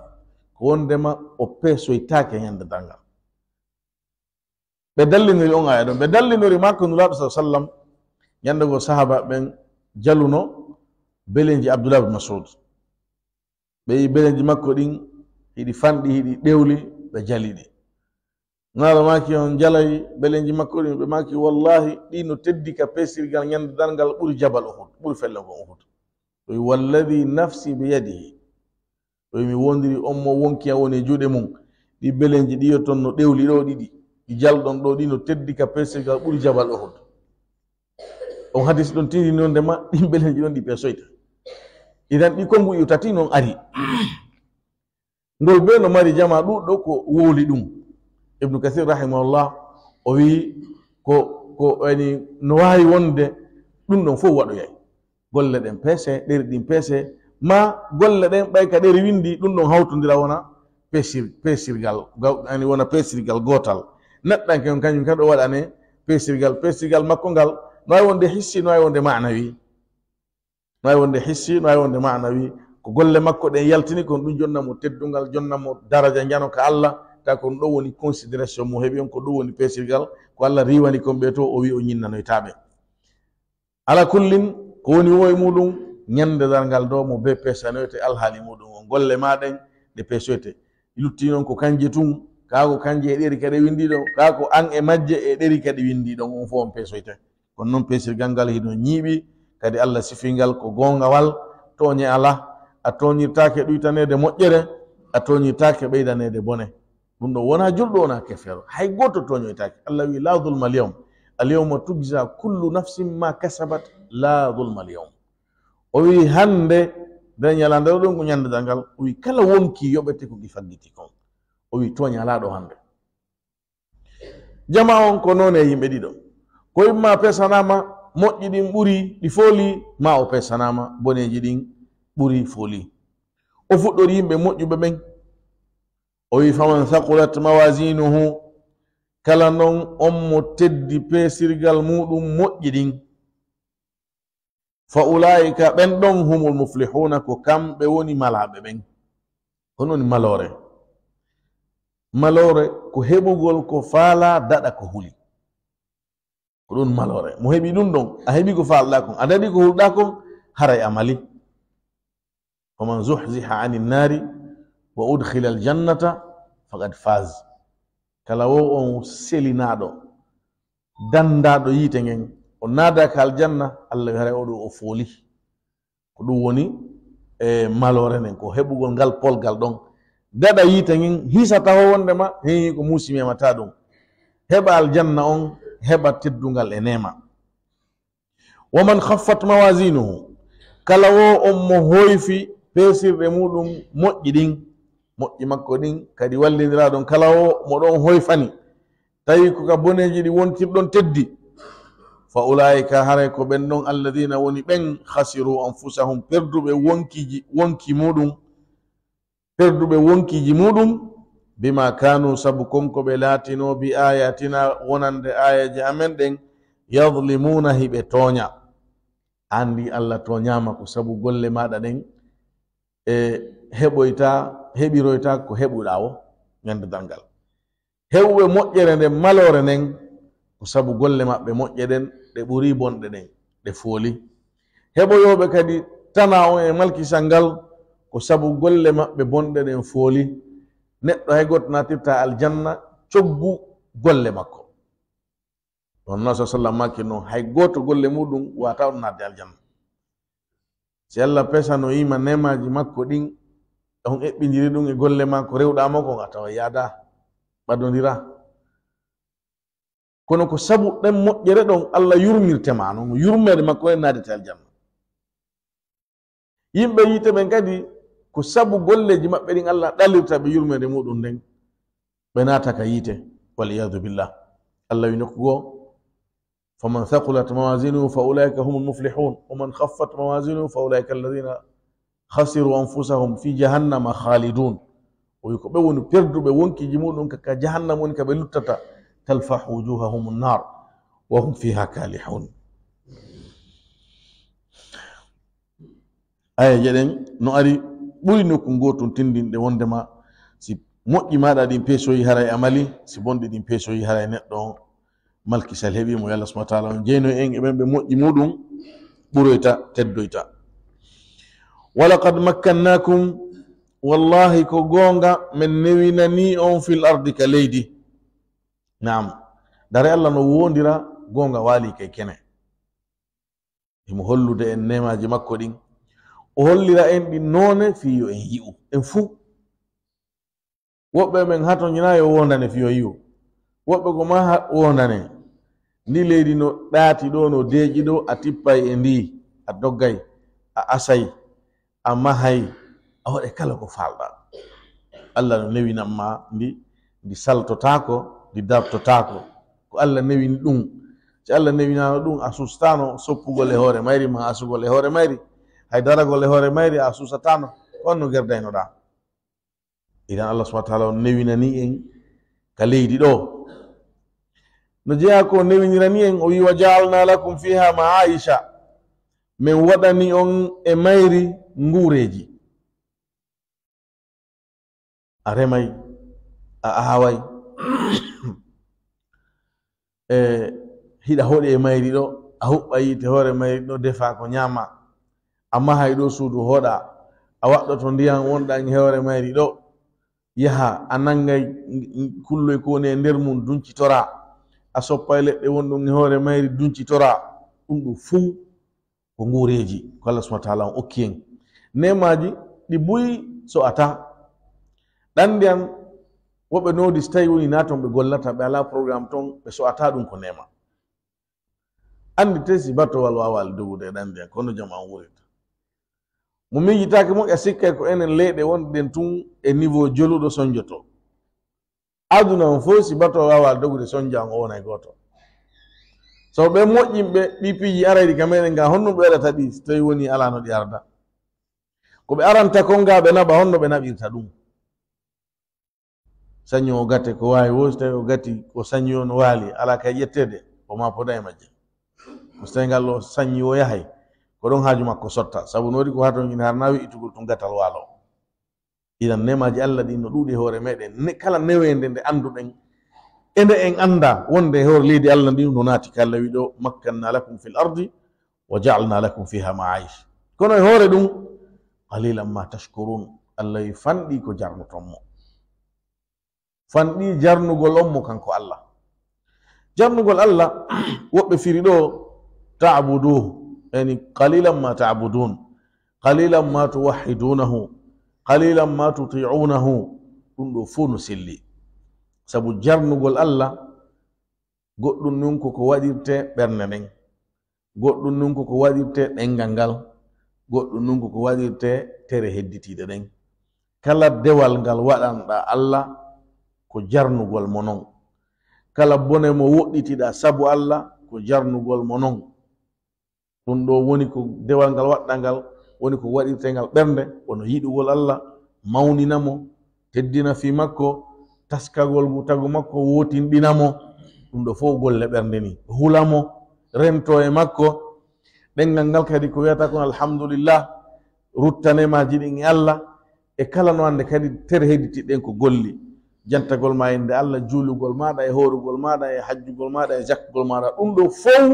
ko wondema o peesoytaake ñande darngal. Ɓe dallinori on aya ɗon. Ɓe dallinori makko Nulaaɗo sallallahu alaihi wasallam, ñande go sahaba ɓen jaluno belenji Abdullah bin Mas'ud. Ɓe yi belenji makko ɗin hiɗi fanɗi, hiɗi ɗewli, ɓe jaliɗi. Nulaaɗo maaki, "On jalay belenji makko ɗin?" Ɓe maaki, "Wallahi, ɗi no teddi ka peesirgal ñande darngal ɓuri Jabal Uhud, ɓuri fellere gon Uhud." O wi, "Walladhi nafsi biyadihi." O wi, "Mi wondiri on mo wonki an woni e juuɗe mun. Ɗi belenji ɗi yo ton no ɗewli ɗo ɗiɗi, ɗi jalɗon ɗo, ɗi no teddi ka peesirgal ɓuri Jabal Uhud." On hadis ɗon tindini non ndema ɗin belenji ɗon ɗi peesoyta. Idan ɗi konguɗi tati non ari. Ngol bee no mari jama ɗuɗɗo ko wowli ɗum. Ibnu Kathir rahimahullah, o wi ko, ko yani no waawi wonde ɗum ɗon fof waɗoyay. Golle ɗen peese, ɗeri ɗin peese, ma golle ɗen ɓay ka ɗeri windi, ɗum ɗon hawtondira wona peesir-, peesirgal, gaw-, yani wona peesirgal gootal. Neɗɗanke on kañum kadi o waɗane peesirgal, peesirgal makko ngal no waawi wonde hissi, no waawi wonde maanawi. No waawi wonde hissi, no waawi wonde maanawi. Ko golle makko ɗen yaltini kon, ɗum jonna mo teddungal, jonna mo daraja njano ka Allah. Ta ko ɗum ɗo woni considération mo heɓi on, ko ɗum woni peesirgal, ko Allah riiwani kon ɓe to, o wi o ñinnanoytaa ɓe. Ala kullin, ko woni wo e muɗum, ñande darngal do mo be peesanoyte alhaali muɗum on. Golle ma ɗen, ɗe peesoyte. Lutti non ko kanje tun, kaa ko kanje e ɗeri ka ɗe windi ɗon, kaa ko an e majje e ɗeri ka ɗe windi ɗon, on fof on peesoyte. Kono non peesirgal ngal hino ñiiɓi, kadi Allah sifii ngal ko goongawal, tooñe alaa, a tooñirtaake ɗuytaneede moƴƴere, a tooñirtaake ɓeydaneede bone. Ɗum ɗo wonaa julɗo, wonaa kefeero, hay gooto tooñoytaake. Allah wi'i, "Laa zulma al-yawm, al-yawma tujza kullu nafsin ma kasabat, laa zulma al-yawm." O wi'i, "Hannde, nder ñalaande ɗo ɗum ko ñande darngal." O wi'i, "Kala wonkii yoɓete ko ki faggiti kon." O wi'i, "Tooñe alaa ɗo hannde." Jama on ko noone yimɓe ɗiɗo. Ko imma pesanaama moƴƴi ɗin ɓuri ɗi fooli, ma o pesanaama boneeji ɗin ɓuri fooli. O fuɗɗori yimɓe moƴƴuɓe ɓen. O wi'i, "Faman thaqulat mawazinuhu," kala non on mo teddi peesirgal muɗum moƴƴi ɗin. "Fa ulaa'ika," ɓen ɗon, "humul muflihuuna," ko kamɓe woni malaaɓe ɓen. Ko non woni maloore. Maloore ko heɓugol ko faalaa, daɗa ko huli. Ko ɗum maloore. Mo heɓi ɗum ɗon, a heɓi ko faalɗaa kon, a daɗi ko hulɗaa kon, haray a mali. "Faman zuhziha anin naari wa udkhila al jannata faqad faz." Kala wo on selinaaɗo, danndaaɗo yiite ngen, o naada ka aljanna, Allah wi haray oɗo o fooli. Ko ɗum woni e maloore nden, ko heɓugol ngal polgal ɗon. Daɗa yiite ngen, hisa taho wondema heewi ko muusi memata ɗum. Heɓa aljanna on, heɓa teddungal e neema. "Wa man khaffat mawazinuhu," kala wo on mo hoyfi peesirɗe muɗum moƴƴi ɗin, moƴƴi makko ɗin, kadi wallindiraaɗon, kala wo mo ɗon hoyfani, tawi ko ka boneeji ɗi wontirɗon teddi, Fa ulaa'ika, haray ko ɓen ɗon, alladina woni ɓen, khasiru anfusahum, perduɓe wonkiiji, wonki muɗum, perduɓe wonkiiji muɗum, bima kanu, sabu kon ko ɓe laatino, bi ayatina, wonande aayeeje amen ɗen, yadlimuna, hiɓe tooña. Anndi Allah tooñaama ko sabu golle maaɗa ɗen, e heɓoyta, heɓiroyta ko heɓuɗaa o ñande darngal. Heɓuɓe moƴƴere nden, maloore nden, ko sabu golle maɓɓe moƴƴe ɗen, ɗe ɓuri bonɗe ɗen, ɗe fooli. Heɓoyooɓe kadi tana on e malkisal ngal, ko sabu golle maɓɓe bonɗe ɗen fooli. Neɗɗo hay gooto naatirta aljanna coggu golle makko. Ɗon non, sa sallam maaki non, hay gooto golle muɗum wata on naatde aljanna. Si Allah pesanoyiima neemaaji makko ɗin, on eɓɓindiri ɗum e golle maa ko rewɗaa mo kon, a tawa yaada ɓadondira. Kono ko sabu ɗen moƴƴere ɗon, Allah yurmirte ma, non yurmeede makko en naadete aljanna. Yimɓe yiite ɓen kadi, ko sabu golleeji maɓɓe ɗin Allah ɗalirta ɓe yurmeende muɗum nden, ɓe naata ka yiite, wal iyadu billah. Allah wi nokku goo, faman thaqulat mawazinuhu fa ulaika humul muflihun, wa man khaffat mawazinuhu fa ulaika alladhina khasiru anfusahum fi jahannama khalidun. O wi ko ɓe woni perduɓe wonkiiji muɗum ka, ka jahannama woni ka ɓe luttata, talfahu wujuhahum nnar wa hum fiha kalihun. Aya jeɗen no ari ɓuri nokku ngootun tindinɗe wondema si moƴƴi maaɗa ɗin peesoyi haray a mali, si bonɗi ɗin peesoyi haray neɗɗo on malkisal heɓi mo. Yo Allah subhanahu wa taala on jeyno en e ɓen ɓe moƴƴi muɗum ɓuroyta, teddoyta. Walaqad makkannakum, wallahi ko goonga men newinani on fil ardi ka leydi. Naam, dare Allah no wondira goonga waali kay kene. Himo hollude en neemaaji makko ɗin. O hollira en ɗin noone fii yo en yi'u, en fuu. Woɓɓe men hatonjina yo wondane fii yo yi'u. Woɓɓe ko ma ha-, wondane. Ndi leydi no ɗaati ɗo, no deeƴi ɗo, a tippay e ndi, a doggay, a asay, a mahay, a waɗay kala ko faalɗaa. Allah no newinan ma ndi, ndi saltotaako, ndi dartotaako. Ko Allah newini ɗum. Si Allah newinaano ɗum, a sustano soppugol e hoore mayri, ma asugol e hoore mayri. Hay daragol e hoore mayri, a susatano. Ko on no gerdaynoɗaa. Idan Allah subhanahu wa taala on newinani en ka leydi ɗo. No jeyaa ko newinirani en, o wi, "Wa ja'alna lakum fiha ma'aisha." Min waɗani on e mayri nguureeji. A remay, a aaway. E hiɗa hoɗi e mayri ɗo, a huɓɓa yiite hoore mayri ɗo, defa ko ñaama. A mahay ɗo suudu hoɗa, a waɗɗoto ndiyan wonɗan e hoore mayri ɗo. Yaha, a nangay kulloy ko woni e nder mum, duncitora. A soppay leɗɗe wonɗum e hoore mayri, duncitora. Ɗum ɗum fuu ko nguureeji ko Allah subhanahu wa taala on okki en. Neemaaji ɗi buy so ata. Ɗan ndiyan woɓɓe noodi so tawi woni na ton ɓe gollata, ɓe alaa programme ton, ɓe so ata ɗum ko neema. Anndi te si batowal waawali dogude e ɗan ndiyan, kono jam an wuurita. Mo miijitaake moƴƴa sikkay ko enen leyɗe wonɗen tun e niveau joluɗo sonjoto. Aduna on fof si bato waawaa dogude sonja on o wonay gooto. So ɓe moƴƴinɓe ɗi piiji arayɗi ka meɗen ga, honno ɓe waɗata ɗi so tawi woni alaa no ɗi arda? Ko ɓe aranta kon ga ɓe naɓa, honno ɓe naɓirta ɗum? Sañi o gate ko waawi wo, so tawi o gati ko sañi o no waali, alaa kay ƴetteede, o ma poda e majje. Ko so tawi ngal o sañi o yahay, ko ɗon haaju makko sotta, sabu no waɗi ko haa toon ina harnaa wi'itugol tun gatal waalo. Idan neemaaji Allah ɗin no ɗuuɗi e hoore meɗen. Ne-, kala neweende nde annduɗen, e nde en annda wonde e hoore leydi Allah ndin no naati ka Allah wi ɗo, "Makkanna lakum fil ardi wa ja'alna lakum fiha ma'aish." Kono e hoore ɗum, "Qalilan ma tashkurun." Allah wi fanɗi ko jarnoton mo. Fanɗi jarnugol on mo kanko Allah. Jarnugol Allah, woɓɓe firi ɗo, "Ta'buduhu." Yani, "Qalilan ma ta'budun. Qalilan ma tuwahhidunahu. Qalilan ma tuti'unahu." Ɗum ɗo fof no selli. Sabu jarnugol Allah, goɗɗum nun ko ko waɗirte ɓernde nden. Goɗɗum nun ko ko waɗirte ɗengal ngal. Goɗɗum nun ko ko waɗirte tere hedditiiɗe ɗen. Kala dewal ngal waɗanɗa Allah, ko jarnugol mo non. Kala bone mo woɗɗitiɗa sabu Allah, ko jarnugol mo non. Ɗum ɗo woni ko dewal ngal waɗɗa ngal, woni ko waɗirtee ngal ɓernde, wano yiɗugol Allah, mawnina mo, teddina fii makko, taskagol ngu tagu makko, wootinɗina mo. Ɗum ɗo fof golle ɓernde ni. Hula mo, rento e makko. Ɗenngal ngal kadi ko wiyata kon alhamdulillah, ruttanee maaji ɗin e Allah, e kala no annde kadi tere hedditiɗen ko golli. Jantagol ma innde Allah, juulugol maaɗa, e hoorugol maaɗa, e hajjugol maaɗa, e jakkugol maaɗa, ɗum ɗo fow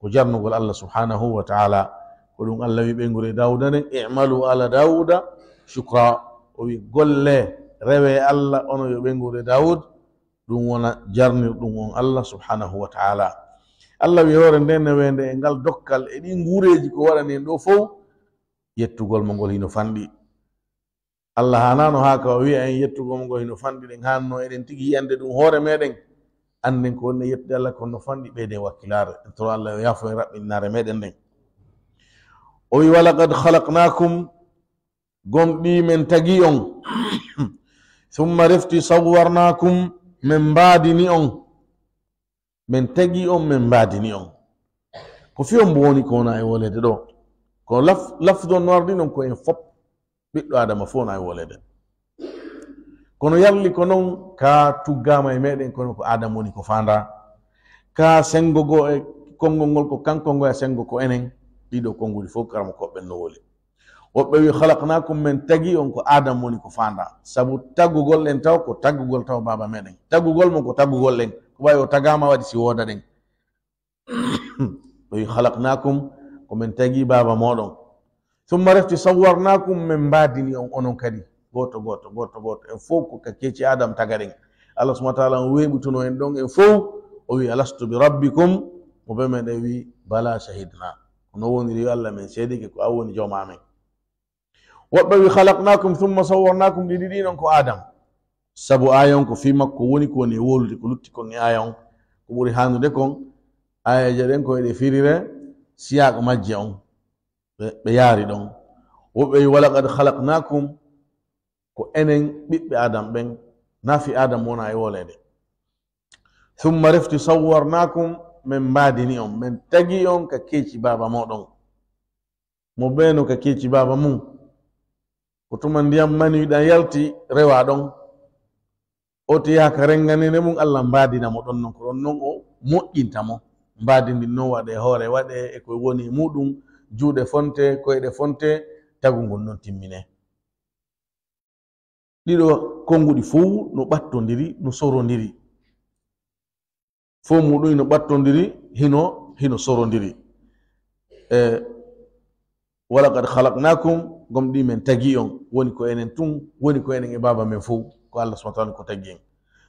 ko jarnugol Allah subhanahu wa ta'ala. Ko ɗum Allah wi ɓeynguure Daawuda nden, "I'malu ala Daawuda shukra." O wi, "Golle, rewe Allah, onon yo ɓeynguure Daawud, ɗum wona jarnirɗum on Allah subhanahu wa ta'ala." Allah wi hoore nden neweende e ngal dokkal e ɗin nguureeji ko waɗani en ɗo fow, yettugol mo ngol hino fanɗi. Allah haanaano haa ka o wi'a en yettugol mo ngol hino fanɗi, ɗen haanno eɗen tigi yi'ande ɗum hoore meɗen. Annden ko woni yettude Allah kon no fanɗi, ɓeyden wakkilaare. En toro Allah yo yaafo en raɓɓinnaare meɗen nden. O wi, "Walaqad khalaqnakum", gomɗii men tagi on. "Thumma refti sawwarnakum", men mbaadini on. Men tagi on, men mbaadini on. Ko fii on mbo woni ko wona e woleede ɗo. Ko laf-, lafdon no ardi non ko en fop. Ɓiɗɗo Aadama fof na e woleede. Kono yarli ko non ka tuggaama e meɗen, kono ko Aadama woni ko faandaa. Ka senngo goo e konngol ngol ko kanko ngo e senngo ko enen. Ɗiɗo konnguɗi fof karamokooɓe ɓen no woli. Woɓɓe wi, "Khalaqnakum", men tagi on ko Aadama woni ko faandaa. Sabu tagugol en taw ko tagugol taw baaba meɗen. Tagugol mo ko tagugol en. Ko ɓay o tagaama waɗi si wooda ɗen. O wi, "Khalaqnakum", ko men tagi baaba moɗon. "Thumma refti sawwarnakum", men mbaadini on onon kadi. Gooto, gooto, gooto, gooto. En fow ko ka keeci Aadama tagaɗen. Allah subhanahu wa ta'ala on weeɓituno en ɗon en fow. O wi, "Alastu bi rabbikum?" Mo ɓe meɗen wi, "Bala shahidna." Ko no woniri yo Allah men seedike ko an woni jooma amen. Woɓɓe wi, "Khalaqnakum thumma sawwarnakum", ɗi ɗiɗi non ko Aadama. Sabu aaya on ko fii makko woni ko woni e wolude ko lutti kon e aaya on. Ko ɓuri haanude kon, aayeeje ɗen ko eɗe firire siyaaqa majje on. Ɓe, ɓe yaari ɗon. Woɓɓe wi, "Walaqad khalaqnakum", ko enen ɓiɓɓe Aadama ɓen, na fii Aadama wona e woleede. "Thumma refti sawwarnakum", men mbaadini on, men tagi on ka keeci baaba moɗon. Mo ɓeeno ka keeci baaba mum. Ko tuma ndiyam mani ɗan yalti rewa ɗon. O tiyaa ka renganene mum, Allah mbaadina mo ɗon non. Ko ɗon non o moƴƴinta mo. Mbaadi ndin non waɗe hoore, waɗe e ko woni e muɗum, juuɗe fonte, koyɗe fonte, tagu ngun non timmine. Ɗiɗo konnguɗi fow no ɓattondiri, no sorondiri. Fow muɗum no ɓattondiri, hino, hino sorondiri. E, "Walaqad khalaqnakum", gomɗii men tagi on, woni ko enen tun, woni ko enen e baaba men fow, ko Allah subhanahu wa ta'ala ko tagi en.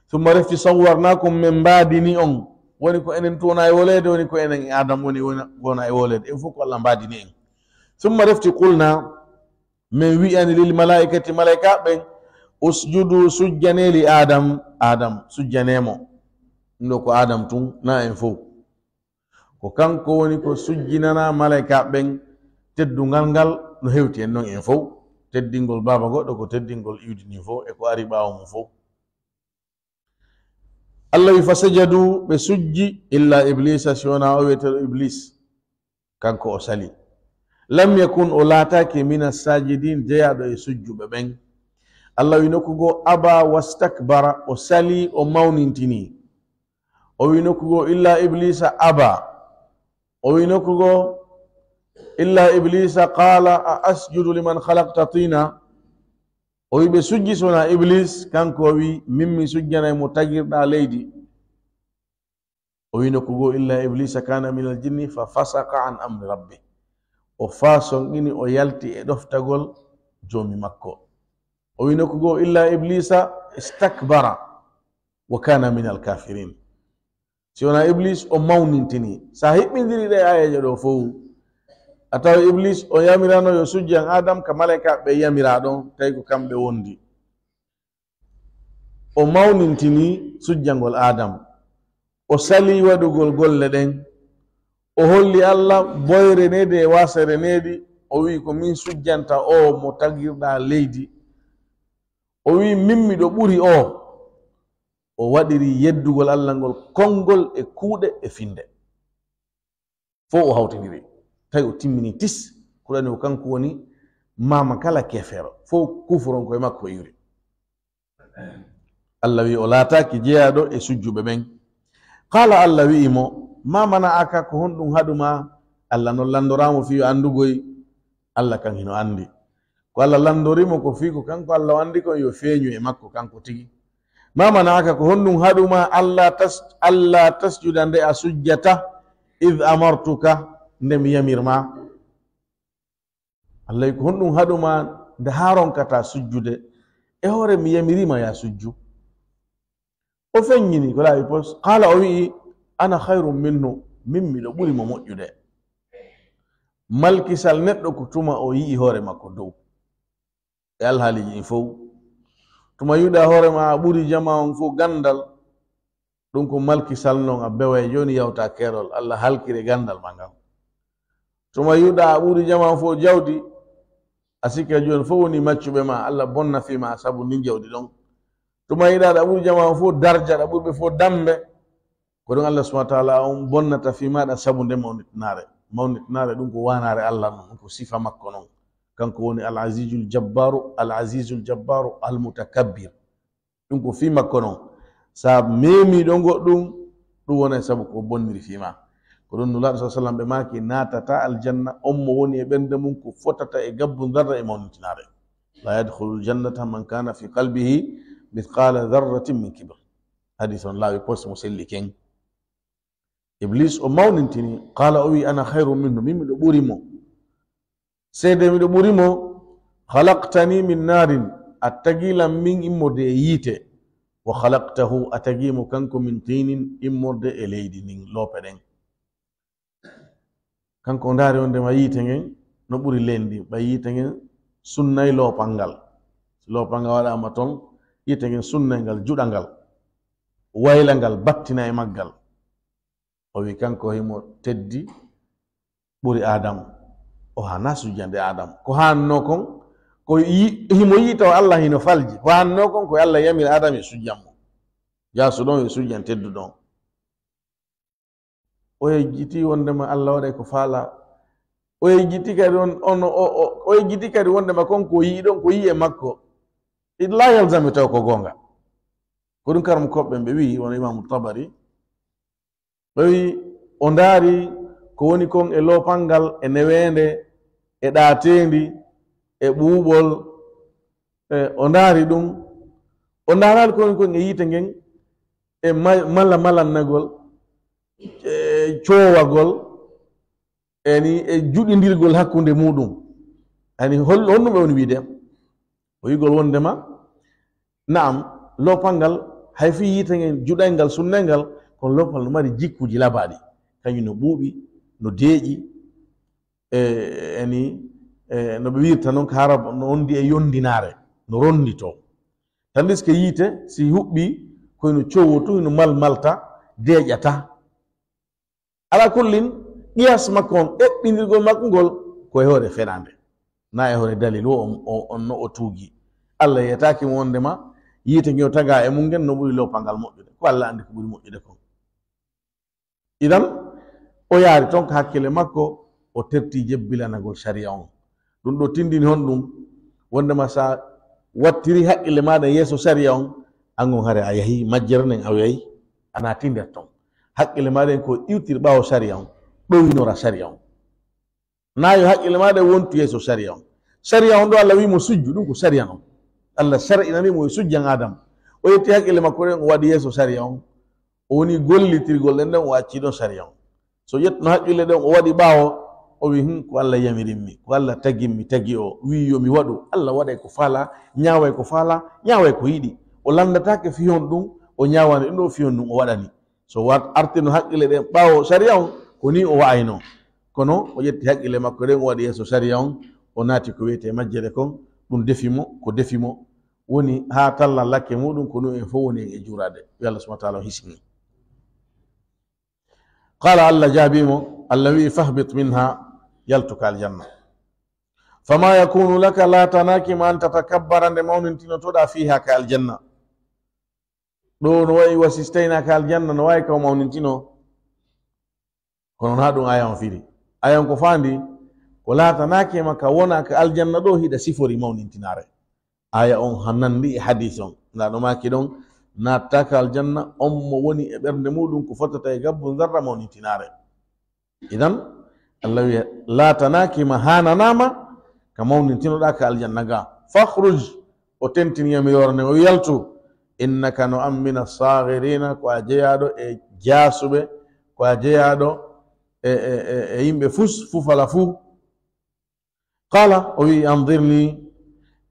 "Thumma refti sawwarnakum", men mbaadini on, woni ko enen tun wona e woleede, woni ko enen e Aadama woni, wona, wona e woleede, en fow ko Allah mbaadini en. "Thumma refti qulna", men wi'ani lil malaa'ikati, malaa'ikaaɓe ɓen, "Usjudu", sujjanee li Aadam, Aadam, sujjanee mo. Ɗum ɗo ko Aadam tun, na en fow. Ko kanko woni ko sujjinanaa malaa'ikaaɓe ɓen teddungal ngal no hewti en non en fow. Teddingol baaba goɗɗo ko teddingol iwdi ndin fow e ko ari ɓaawo mum fow. Allah wi, "Fasajadu", ɓe sujji, "illa Iblisa", si wonaa o wi'eteeɗo Iblis. Kanko o sali. "Lam yakun", o laataaki, "mina sajidin", jeyaaɗo e sujjuɓe ɓen. Allah wi nokku goo, "Aba wastakbara", o sali, o mawnintini. O wi nokku goo, "Illa Iblisa aba." O wi nokku goo, "Illa Iblisa qala a asjudu liman khalaqta tina." O wi ɓe sujji sona Iblis, kanko o wi, "Min mi sujjanay mo tagirɗa leydi." O wi nokku goo, "Illa Iblisa kana minal jinni fa fasaqa an amri rabbi." O faasonɗini, o yalti e ɗoftagol Joomi makko. O wi nokku goo, "Illa Iblisa istakbara wa kana minal kafirin." Si wonaa Iblis, o mawnintini. Sa hiɓɓindiri ɗe aayeeje ɗo fow, a tawa Iblis, o yamirano yo sujjan Adam ka malaykaaɓe ɓe yamiraa ɗon, tawi ko kamɓe wondi. O mawnintini sujjangol Adam. O salii waɗugol golle ɗen. O holli Allah boyre needi e waasere needi. O wi'i, "Ko min sujjanta o mo tagirɗaa leydi." O wi'i, "Min miɗo ɓuri o." O waɗiri yeddugol Allah ngol konngol e kuuɗe e finnde. Fof o hawtindiri, tawi o timmini tis. Ko ɗani o kanko woni maama kala keefeero, fof kufuronko e makko o iwri. Allah wi o laataaki jeyaaɗo e sujjuɓe ɓen. Qala, Allah wi'i mo, ma mana aka, ko honɗum haɗu ma? Allah non landoraamo fii yo anndugoy. Allah kan hino anndi. Ko Allah landori mo ko fii ko kanko Allah o anndi kon yo feeñu e makko kanko tigi. Ma mana aka, ko honɗum haɗu ma? Allah tas-, Allah tasjuda, nde a sujjata, id amartuka, nde mi yamir ma. Allah wi, ko honɗum haɗu ma nde haa ronkataa sujjude? E hoore mi yamiri ma yaa sujju. O feññini ko laaɓi pos. Qala, o wi'i, ana khayrun minhu, min miɗo ɓuri mo moƴƴude. Malkisal neɗɗo ko tuma o yi'i hoore makko dow e alhaaliiji ɗin fow. Tuma yi'uɗaa hoore ma a ɓuri jamaa on fow ganndal, ɗum ko malkisal non, a beway jooni yawta keerol, Allah halkire ganndal ma ngal. Tuma yi'uɗaa a ɓuri jamaa on fow jawdi, a sikka jooni fow woni maccuɓe ma, Allah bonna fii ma sabu ndin jawdi ɗon. Tuma yi'uɗaa a ɓuri jamaa on fow darja, a ɓuri ɓe fow dambe, ko ɗum Allah subhanahu wa ta'ala on bonnata fii maaɗa sabu nde mawnitinaare. Mawnitinaare ɗum ko waanaare Allah non, ɗum ko sifa makko non. Kanko woni Al-Azizul Jabbaaru, Al-Azizul Jabbaaru, Al-Mutakabbir. Ɗum ko fii makko non. Sa meemiiɗo goɗɗum, ɗum wonay sabu ko bonniri fii ma. Ko ɗum Nulaaɗo sallallahu alaihi wasallam ɓe maaki, naatata aljanna on mo woni e ɓernde mum ko fotata e gabbu darra e mawnitinaare. La yadkhulul jannata man kana fi qalbihi mithqala dharratin min kibr. Hadis on laawi pos mo selli ken. Iblis o mawnintini, qala, o wi, ana khayrun minhu, min miɗo ɓuri mo. Seede miɗo ɓuri mo, khalaqtani min narin, a tagi lan min immorde e yiite, wa khalaqtahu, a tagi mo kanko min tinin, immorde e leydi ndin, loope ɗen. Kanko o ndaari wondema yiite ngen no ɓuri leydi ndin, ɓay yiite ngen sunnay loopal ngal. Si loopal ngal waɗaama ton, yiite ngen sunnay ngal, juɗa ngal, wayla ngal, battina e maggal. O wi kanko himo teddi ɓuri Aadamu. O haana sujjande Aadamu. Ko haannoo kon, ko yi-, himo yi'i taw Allah hino falji. Ko haannoo kon, ko Allah yamiri Aadamu yo sujjan mo. Jaasu ɗon yo sujjan tedduɗo on. O yejjiti wondema Allah waɗay ko faala. O yejjiti kadi on, on, o, o, o yejjiti kadi wondema kon ko yi'i ɗon, ko yi'e makko. It la yalzami taw ko goonga. Ko ɗum karam koɓɓe ɓe wi'i, wano Imaamu Tabari. Ɓe wi'i, o ndaari ko woni kon e loopal ngal, e neweende, e ɗaateendi, e ɓuuɓol. E, o ndaari ɗum. O ndaaraali ko woni kon e yiite ngen, e ma-, mala-, malannagol, e coowagol, e ni, e juɗindirgol hakkunde muɗum. Ani hol-, honɗum ɓe woni wiide? O wi'ugol wondema, na'am, loopal ngal, hay fii yiite ngen juɗay ngal, sunnay ngal, kono loopal no mari jikkuuji labaaɗi. Kañum no ɓuuɓi, no deeƴi, e, e ni, e, no ɓe wiirta non ka Arab, no wondi e yondinaare, no ronditoo. Tandis que yiite, si huɓɓi, ko hino cowoto, hino malmalta, deeƴata. Ala kullin, qiyas makko on, eɓɓindirgol makko ngol, ko e hoore fenaande. Na e hoore dalil o, o, on no o tuugi. Allah yetaaki mo wondema, yiite nge o taga e mum ngen no ɓuri loopal ngal moƴƴude. Ko Allah anndi ko ɓuri moƴƴude kon. Idan, o yaari ton ko hakkille makko, o terti jebbilanagol sariya on. Ɗum ɗo tindini honɗum? Wondema sa wattiri haqqille maaɗa yeeso sariya on, an on hare a yahi majjere nden a yahi, a naati nder ton. Haqqille maaɗa en ko iwtir ɓaawo sariya on, ɗowinora sariya on. Na yo haqqille maaɗa wontu yeeso sariya on. Sariya on ɗo Allah wi mo sujju, ɗum ko sariya on. Allah shar'inani mo e sujjan Adam. O yetti haqqille makko ɗen, o waɗi yeeso sariya on. O woni gollitirgol ɗen ɗen, o acci ɗon sariya on. So ƴettuno haqqille ɗen, o waɗi ɓaawo, o wi, "Hum, ko Allah yamirimmi, ko Allah tagimmi, tagi o, wi yo mi waɗu." Allah waɗay ko faala, ñaaway ko faala, ñaaway ko yiɗi. O lanndataake fii honɗum, o ñaawani ɗum ɗo fii honɗum o waɗani. So wat-, artino haqqille ɗen ɓaawo sariya on, ko ni o wa'ayno. Kono o ƴetti haqqille makko ɗen, o waɗi yeeso sariya on, o naati ko wiyetee majjere kon, ɗum defi mo, ko defi mo. Woni haa talla lakke muɗum, ko ɗum en fow woni en e juuraade. Yo Allah subhanahu wa ta'ala o hisni. Qala, Allah jaabii mo, Allah wi'i, "Fahbit minha, yaltu ka aljanna. Fama yakunu laka, laatanaaki ma, an tatakabbara, nde mawnintinotoɗaa, fiha, ka aljanna." Ɗo no wa'i wa si tawii ka aljanna, no wa'i ka o mawnintino. Kono na ɗum aya on firi. Aya on ko faandi, ko laatanaake ma ka wona ka aljanna ɗo hiɗa sifori mawnintinaare. Aya on ha nandi e hadis on. Nda ɗo maaki ɗon, natta ka aljanna, on mo woni e ɓernde muɗum ko fotata e gabbu zarra mawnintinaare. Idan, Allah wiya, laatanaaki ma, hananama ka mawnintinoɗa ka aljanna ga. Fakhruj, o tentini yamiroore nden, o wi, yaltu, innaka no an mina saghirina, ko a jeyaaɗo e jaasuɓe, ko a jeyaaɗo e, e, e, e yimɓe fus, fufala fuu. Qala, o wi, anzirni,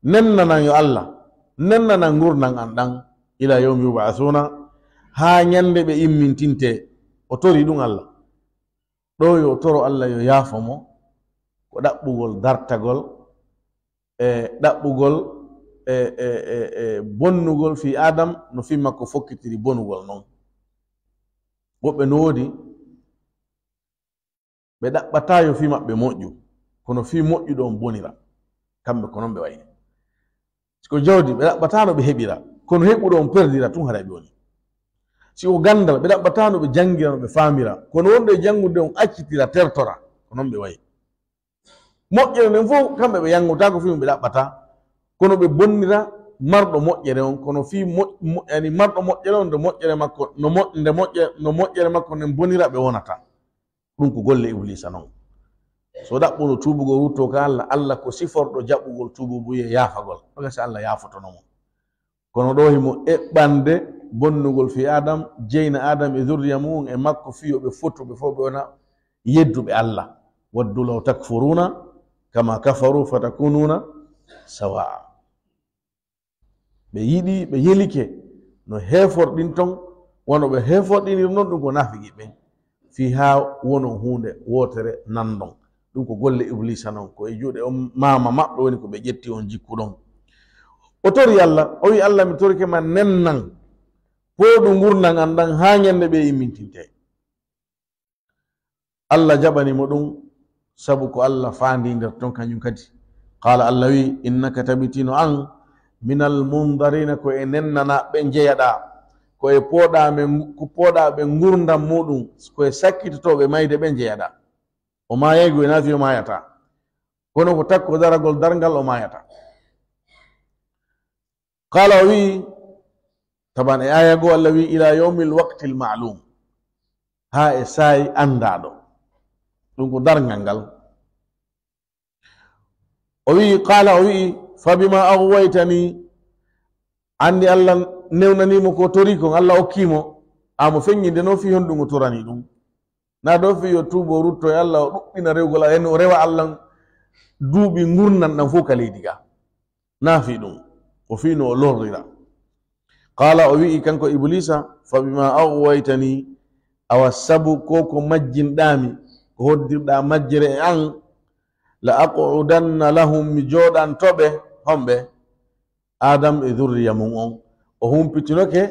nennanan yo Allah, nennanan ngurndan an ɗan, ila yawmi yub'athuna, haa ñande ɓe immintinte. O tori ɗum Allah. Ɗo yo toro Allah yo yaafo mo, ko ɗaɓɓugol dartagol, e ɗaɓɓugol, e, e, e, e bonnugol fii Adam, no fii makko fokkitiri bonugol non. Woɓɓe no woodi, ɓe ɗaɓɓataa yo fii maɓɓe moƴƴu, kono fii moƴƴuɗo on bonira. Kamɓe ko non ɓe wayni. Si ko jawdi, ɓe ɗaɓɓataano ɓe heɓira, kono heɓuɗo on perdira tun, haray ɓe woni. Si ko ganndal, ɓe ɗaɓɓataano ɓe janngira no ɓe faamira, kono wonɗo e janngude on accitira, tertora, ko non ɓe wayi. Moƴƴere nden fof, kamɓe ɓe yanngotaako fii ɓe ɗaɓɓata, kono ɓe bonnira marɗo moƴƴere on, kono fii mo-, mo-, yani marɗo moƴƴere on, nde moƴƴere makko, no mo-, nde moƴƴe-, no moƴƴere makko nden bonira, ɓe wonata. Ɗum ko golle Ibliisa non. So ɗaɓɓuno tuubugol, rutto ka Allah, Allah ko siforɗo jaɓugol tuububuye, yaafagol. Ɗo gasi Allah yaafotono mo. Kono ɗo himo eɓɓande bonnugol fii Adam, jeyna Adam e zurriya mu'un e makko fii yo ɓe fotu, ɓe fof ɓe wona yedduɓe Allah. Waddu law takfuruna kama kafaru fatakununa sawa'a. Ɓe yiɗi, ɓe yelike no heeforɗin ton, wano ɓe heeforɗinir non ɗum ko naafiqi ɓen, fii haa wonon huunde wootere nanndon. Ɗum ko golle Ibliisa non, ko e juuɗe on maama maɓɓe woni ko ɓe ƴetti on jikku ɗon. O tori Allah, o wi, Allah, mi torike ma, nennan pooɗu ngurndan an ɗan haa ñande ɓe immintinte. Allah jaɓani mo ɗum, sabu ko Allah faandi nder ton kañum kadi. Qaala, Allah wi, innaka, tabitino an, minal mundarina, ko e nennanaaɓe njeyaɗaa, ko e pooɗaaɓe, ko pooɗaaɓe ngurndan muɗum, ko e sakkitotooɓe mayde ɓe njeyaɗaa. O maayaygo e naafi o maayataa. Kono ko takko daragol darngal o maayataa. Qaala, o wi'i, taban e aaya goo Allah wi'i, ila yawmil waqtil ma'lum, haa e saa'i anndaaɗo. Ɗum ko darngal ngal. O wi'i, qaala, o wi'i, fa bima aghwaytani, anndi Allah newnanii mo ko tori kon, Allah okkii mo, a mo feññinde noon fii honɗum o toranii ɗum. Naa ɗoo fii yo tuubo rutto e Allah, o ɗuɗɗina rewgol Allah, en o rewa Allah duuɓi ngurndan ɗan fof ka leydi ga. Naa fii ɗum, ko fii no o lorrira. Qaala, o wi'i kanko Ibliisa, fa bima aghwaytani, awa sabu ko ko majjinɗaa mi, ko hoddirɗaa majjere e an, la aqudanna lahum, mi jooɗanto ɓe, homɓe? Adam e zurriya mum on. O humpitinoke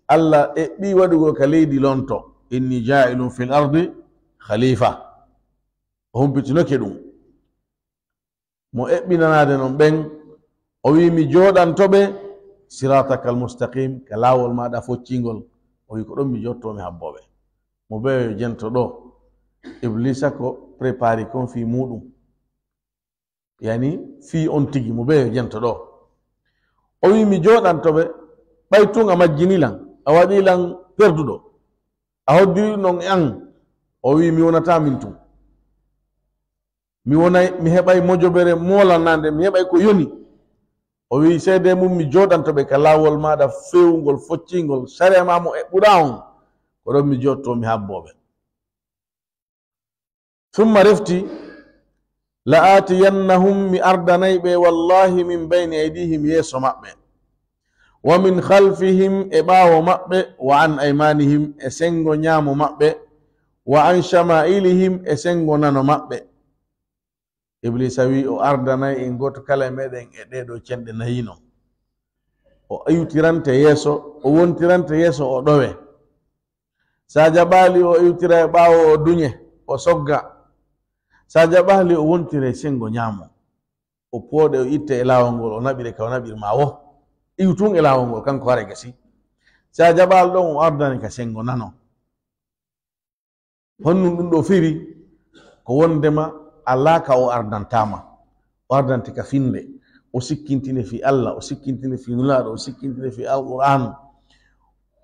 Allah eɓɓii waɗugol ka leydi lonto. Inni jaa'ilun fil ardi khalifa. O humpitinoke ɗum. Mo eɓɓinanaade non ɓen, o wi'i, mi jooɗanto ɓe siratakal mustaqim, ka laawol maaɗa foccingol. O wi'i, ko ɗon mi jotto mi habbooɓe. Mo beyo jento ɗo. Iblisa ko prépari kon fii muɗum. Yani, fii on tigi, mo beyo jento ɗo. O wi'i, mi jooɗanto ɓe, ɓay tun a majjini lan, a waɗi lan perduɗo. A hoddiri non e an. O wi'i, mi wonata min tun. Mi wonay, mi heɓay mojobere moolanaande, mi heɓay ko yoni. O wi'i, seede mum, mi jooɗanto ɓe ka laawol maaɗa feewungol, foccingol, sariya ma mo eɓɓuɗaa on. Ko ɗon mi jotto, mi habboo ɓe. Summa refti, la aatiyannahum, mi ardanay ɓe, wallahi, min bayni aydihim, yeeso maɓɓe, wa min khalfihim, e ɓaawo maɓɓe, wa an aymanihim, e senngo ñaamo maɓɓe, wa an shama'ilihim, e senngo nano maɓɓe. Iblisa wi'i o ardanay en gooto kala e meɗen e ɗee ɗoo cenɗe nayi non. O iwtirante yeeso, o wontirante yeeso, o ɗowe. Sa jaɓaali, o iwtira e ɓaawo, o duñe, o sogga. Sa jaɓaali, o wontira e senngo ñaamo. O pooɗe, o itte e laawol ngol, o naɓire ka o naɓir ma wo. Iwtun e laawol ngol, kanko hara gasi. Sa jaɓaali ɗon, o ardane ka senngo nano. Honɗum ɗum ɗo firi? Ko wondema alaa ka o ardantaama. O ardante ka finde. O sikkintine fi Allah, o sikkintine fi Nulaaɗo, o sikkintine fi Alqur'an.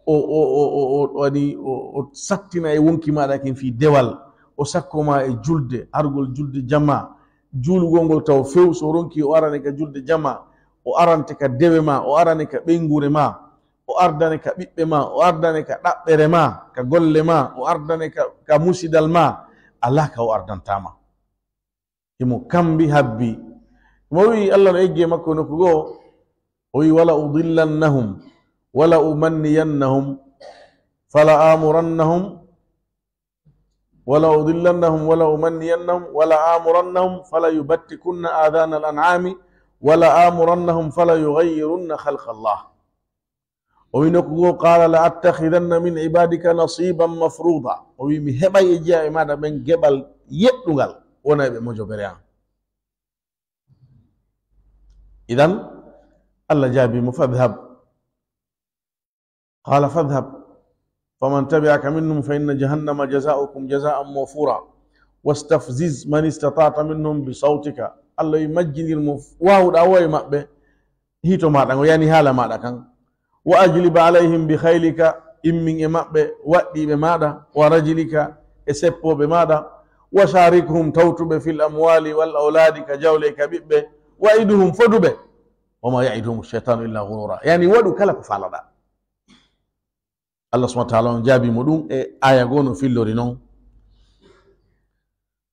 O, o, o, o, o, o, waɗi, o, o sattina e wonki maaɗa kin fi dewal. O sakko ma e julde, argol julde jama, juulugol ngol taw few, so ronki o arane ka julde jama, o arante ka dewe ma, o arane ka ɓeynguure ma, o ardane ka ɓiɓɓe ma, o ardane ka ɗaɓɓere ma, ka golle ma, o ardane ka, ka musidal ma, alaa ka o ardantaama. Himo kambi habbi. Mo wi Allah no eggi e makko nokku goo, o wi, "Wala udillannahum, wala umanniyannahum, fala amurannahum, wala udillannahum, wala umanniyannahum, wala amurannahum, fala yubattikunna adana al-an'ami, wala amurannahum, fala yughayyirunna khalqa Allah." O wi nokku goo, "Qala la attakhidanna min ibadika nasiban mafruda." O wi, "Mi heɓay e jiyaaɓe maaɗa ɓen geɓal yeɗɗungal, wona e ɓe mojobere an." Idan, Allah jaabi mo, "Fadhhab." Qala, "Fadhhab, faman tabi'aka minhum fa inna jahannama jaza'ukum jaza'an mawfura. Wastafziz man istata'ta minhum bi sawtika." Allah wi, "Majjindir mo waawuɗaa woo e maɓɓe, hito maaɗa ngo, yani haala maaɗa kan. Wa ajlib alayhim bi khaylika, immin e maɓɓe waɗɗiiɓe maaɗa, wa rajlika, e seppooɓe maaɗa, wa sharikhum, tawtuɓe, fil amwali wal awladi, ka jawle, ka ɓiɓɓe, wa iduhum, foduɓe, wa ma ya'iduhum shaytanu illa ghurura." Yani waɗu kala ko faalaɗaa. Allah subhanahu wa ta'ala on jaabi mo ɗum e aya goo no fillori non.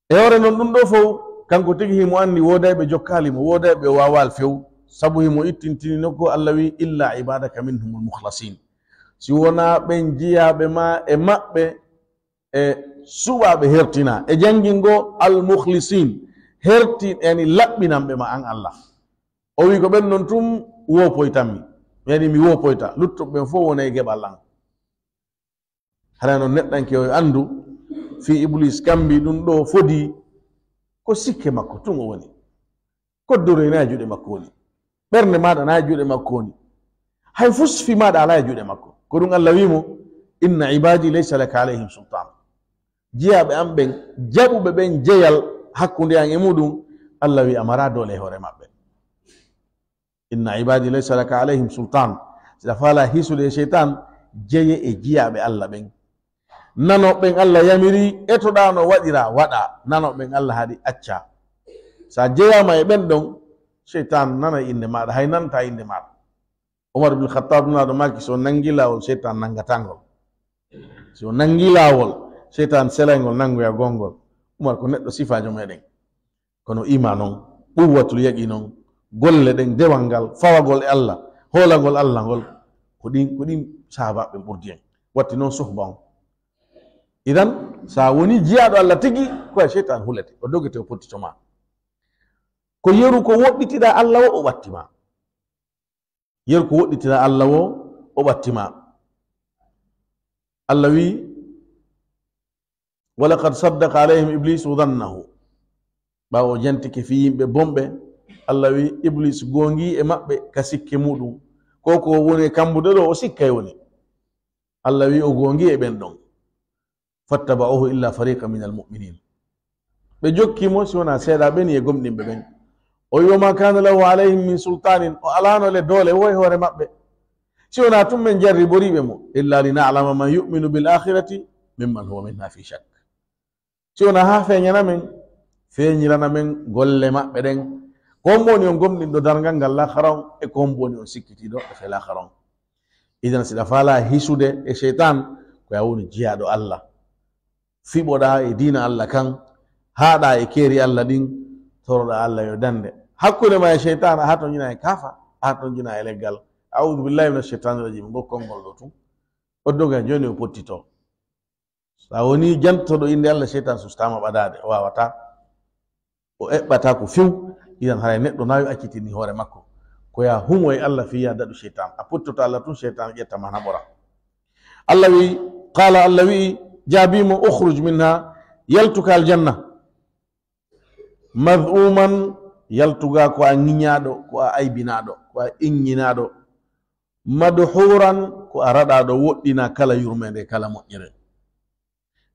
E hoore non ɗum ɗo fow, kanko tigi himo anndi woodayɓe jokkaali mo, woodayɓe o waawaali few, sabu himo ittintini nokku Allah wi, "Illa ibadaka minhumul mukhlasin." Si wonaa ɓen jiyaaɓe ma e maɓɓe e suɓaaɓe hertinaa. E janngingo al mukhlisin, hertin, yani laɓɓinanɓe ma an Allah. O wi, "Ko ɓen non tun woopoytanmi, yani mi woopoyta, luttuɓe ɓen fow wona e geɓal an." Hara non neɗɗanke o anndu, fii Iblis kambi ɗum ɗo fodi, ko sikke makko tun o woni. Koddoroy na e juuɗe makko woni. Ɓernde maaɗa na e juuɗe makko woni. Hay fus fii maaɗa alaa e juuɗe makko. Ko ɗum Allah wi mo, "Inna ibadi laysa laka alayhim sultan." Jiyaaɓe am ɓen, jaɓuɓe ɓen jeyal hakkunde an e muɗum, Allah wi a maraa doole e hoore maɓɓe. "Inna ibadi laysa laka alayhim sultan." Si ɗa faalaa hisude e seytan, jeye e jiyaaɓe Allah ɓen. Nanooɓe ɓen Allah yamiri, etoɗaa no waɗiraa, waɗaa. Nanooɓe ɓen Allah haɗi, accaa. Sa jeyaama e ɓen ɗon, seytan nanay innde maaɗa, hay nantaa innde maaɗa. Umar ibn Khattab naaɗo maaki, si o nangi laawol, seytan nangataa ngol. Si o nangi laawol, seytan selay ngol, nangoya gongol. Umar ko neɗɗo sifaajo meɗen. Kono iman on, quwwatul yaqin on, golle ɗen, dewal ngal, fawagol e Allah, hoolagol Allah ngol, ko ɗin, ko ɗin sahaabaaɓe ɓen ɓurdi en. Watti non suhba on. Idan, sa woni jiyaaɗo Allah tigi, ko e seytan hulete, o dogete, o pottito ma. Ko yeru ko woɗɗitiɗaa Allah o, o ɓatti ma. Yeru ko woɗɗitiɗaa Allah o, o ɓatti ma. Allah wi, "Walaqad saddaqa alayhim iblisu dhannahu." Ɓaawo o jantike fii yimɓe bonɓe, Allah wi, Iblis goongi e maɓɓe ka sikke muɗum. Ko ko woni e kambude ɗo, o sikkay woni. Allah wi, o goongi e ɓen ɗon. "Fattaba'uhu illa fariqan minal mu'minin." Ɓe jokki mo, si wonaa seeɗa ɓen e gomɗinɓe ɓen. O wi, "Wa ma kana lahu alayhim min sultanin." O alaano le doole wo e hoore maɓɓe. Si wonaa tun men jarriboriiɓe mo. "Illa lina'lama man yu'minu bil akhirati mimman huwa minha fi shak." Si wonaa haa feeñana men, feeñirana men golle maɓɓe ɗen. Ko hombo woni on gomɗinɗo darngal ngal laakhara on, e ko hombo woni on sikkitiiɗo e fee laakhara on. Idan, si ɗa faalaa hisude e seytan, ko yaa woni jiyaaɗo Allah. Fiɓoɗaa e diina Allah kan, haaɗaa e keeri Allah ɗin, toroɗaa Allah yo dande. Hakkunde ma e seytan, a hatonjinaa e kaafa, a hatonjinaa e leggal. A'udhu billahi minash shaytanir rajim, ngol konngol ɗo tun. O doga jooni o pottito. Sa woni jantoɗo innde Allah, seytan sustaama ɓadaade, o waawataa. O eɓɓataa ko few, idan haray neɗɗo na yo accitini hoore makko. Ko yaa humo e Allah fii yaa daɗu seytan. A pottoto Allah tun, seytan ƴetta ma naɓora. Allah wi, qala, Allah wi'i, jaabii mo, "Ukhruj minha, yaltu ka aljanna. Madh'uman, yaltu ga ko a ŋiñaaɗo, ko a aybinaaɗo, ko a iŋŋinaaɗo. Madhuran, ko a raɗaaɗo, woɗɗinaa kala yurmeende, kala moƴƴere."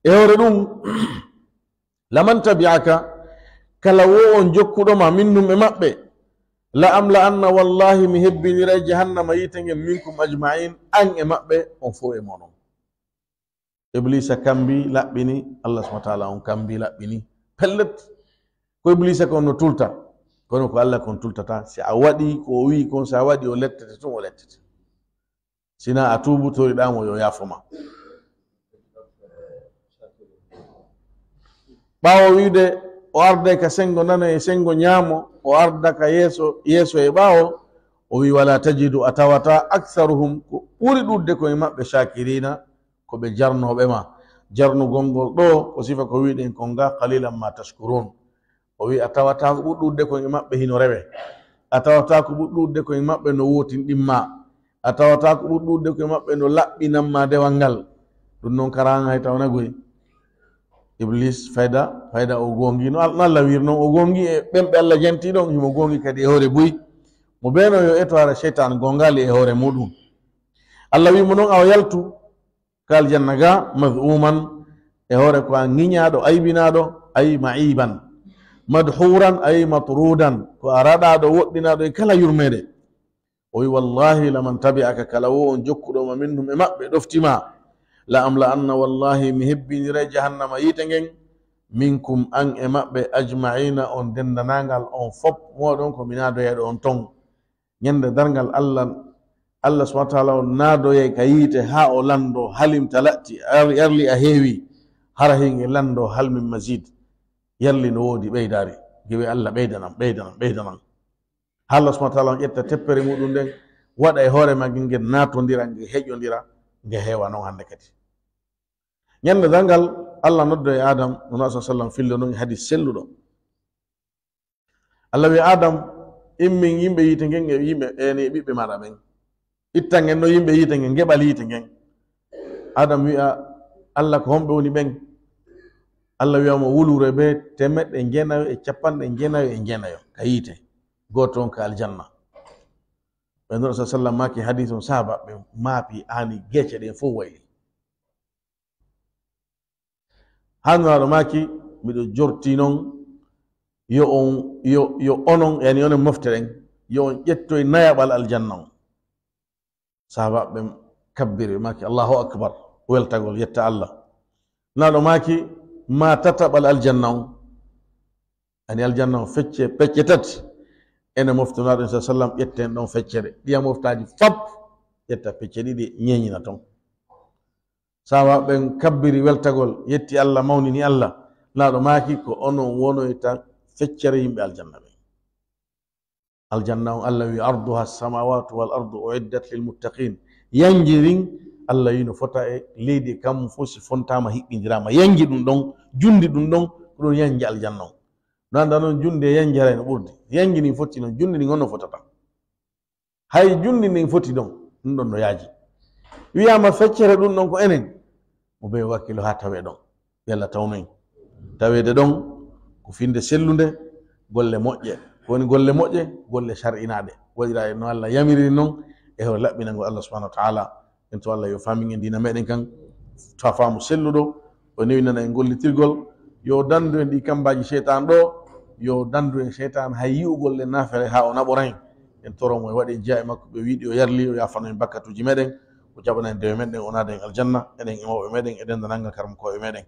E hoore ɗum, laman tabi'aka, kala wo on jokkuɗo ma, minnum e maɓɓe, la am la anna, wallahi mi hebbiniray jahannama yiite ngen, minkum ajma'in, an e maɓɓe, on fof e moɗon. Iblisa kambi laɓɓini, Allah subhanahu wa ta'ala on kambi laɓɓini. Pellet, ko Iblisa kon no tulta, kono ko Allah kon tultata. Si a waɗi ko o wi'i kon, si a waɗi o lettete tun, o lettete. Sina a tuubu, toriɗaa mo yo yaafo ma. Ɓaawo wi'ude o arday ka sengo nano e sengo ñaamo, o arda ka yeeso, yeeso e ɓaawo, o wi'i, wala tajidu, a tawata, aktharuhum, ko ɓuri ɗuuɗude ko e maɓɓe, shakirina, ko ɓe jarnooɓe ma. Jarnugol ngol ɗo, ko sifa ko wi'uɗen kon ga, qalilan ma tashkurun. O wi'i, a tawata ko ɓuri ɗuuɗude ko e maɓɓe hino rewe. A tawata ko ɓuri ɗuuɗude ko e maɓɓe no wootinɗin ma. A tawata ko ɓuri ɗuuɗude ko e maɓɓe no laɓɓinan ma dewal ngal. Ɗum noon kara an hay taw na goy. Iblis fayda, fayda o goongi. No Al-, no Allah wiiri noon, o goongi e ɓen ɓe Allah janti ɗon, himo goongi kadi e hoore buy. Mo beno yo eto hara seytaan goongaali e hoore muɗum. Allah wi'i mo noon, awa yaltu ka aljanna ga, madhuman, e hoore ko a ŋiñaaɗo, aybinaaɗo, ay ma'iban. Madhuran, ay matrudan, ko a raɗaaɗo, woɗɗinaaɗo e kala yurmeede. O wi, wallahi, laman tabi'aka, kala wo on jokkuɗo ma, minhum, e maɓɓe, ɗofti ma. La am la anna, wallahi, mi hebbiniray jahannama yiite ngen, minkum, an e maɓɓe, ajma'ina, on denndanangal, on fop, moɗon ko mi naadoyayɗo on ton. Ñande darngal Allah, Allah subhanahu wa ta'ala on naadoyay ka yiite haa o lanndo, halim tala'ti, ar-, yarli a heewi, hara hinge lanndo, hal min mazid. Yarli no woodi ɓeydaari, nge wi Allah ɓeydanam, ɓeydanam, ɓeydanam. Haa Allah subhanahu wa ta'ala on ƴetta teppere muɗum nden, waɗa e hoore magge nge naatondira, nge heƴondira, nge heewa non hannde kadi. Ñande darngal Allah noddo e Adam, no Nabi sallallahu alaihi wasallam fillo non e hadis selluɗo. Allah wi Adam, immin yimɓe yiite ngen e yimɓe, e ni ɓiɓɓe maɗa ɓen. Ittan en no yimɓe yiite ngen, geɓal yiite ngen. Adam wi'a, Allah ko homɓe woni ɓen? Allah wi'a mo wulure be temeɗɗe jeenayo e capanɗe jeenayo e jeenayo ka yiite. Gooto on ka aljanna. Ɓe Nura sallallahu alaihi wasallam maaki hadis on, sahaba ɓe maapi ani gece ɗen fof wayli. Haa Nulaaɗo maaki, miɗo jorti non, yo on, yo, yo onon, yani onon mofte ɗen, yo on ƴettoy nayaɓal aljanna on. Sahaabaaɓe ɓen kabbiri, maaki, Allahu akbar, weltagol, yetta Allah. Nulaaɗo maaki, ma tataɓal aljanna on. Ani aljanna on fecce, pecce tati. Ene mofto Nulaaɗo sallallahu alaihi wasallam, ƴetten ɗon feccere. Ɗiya moftaaji fop, ƴetta pecce ɗiɗi, ñeeñina ton. Sahaabaaɓe ɓen kabbiri weltagol, yetti Allah, mawnini Allah. Nulaaɗo maaki, ko onon wonoyta feccere yimɓe aljanna ɓen. Aljanna on, Allah wi, arduha as-samawatu wal ardu uiddat lil muttaqin. Yanji ndin, Allah wi no fota e leydi e kammu fof si fontaama, hiɓɓindiraama. Yanji ɗum ɗon, jundi ɗum ɗon, ko ɗum yanji aljanna on. No annda noon, jundi e yanji haray no ɓurdi. Yanji ndin foti noon, jundi ndin honno fotata? Hay jundi ndin foti ɗon, ɗum ɗon no yaaji. Wiyaama feccere ɗum ɗon ko enen, mo bee wakkilo haa tawee ɗon. Yalla tawnoy. Taweede ɗon ko finde sellunde, golle moƴƴe. Ko woni golle moƴƴe? Golle shar'inaaɗe. Waɗira e no Allah yamiri non, e hoore laɓɓinango Allah subhanahu wa ta'ala. En to Allah yo faamin en diina meɗen kan, fa faamu selluɗo, o newinana en gollitirgol, yo dandu en ɗi kambaaji seytaan ɗo, yo dandu en seytaan hay yi'ugol ɗen naafere haa o naɓora en. En toro mo e waɗi en jeyaa e makko, ɓe wiɗi o yarli, o yaafano en bakkatuuji meɗen, o jaɓana en dewe meɗen, o naada en aljanna, enen e mawɓe meɗen, e denndanangal karamokooɓe meɗen.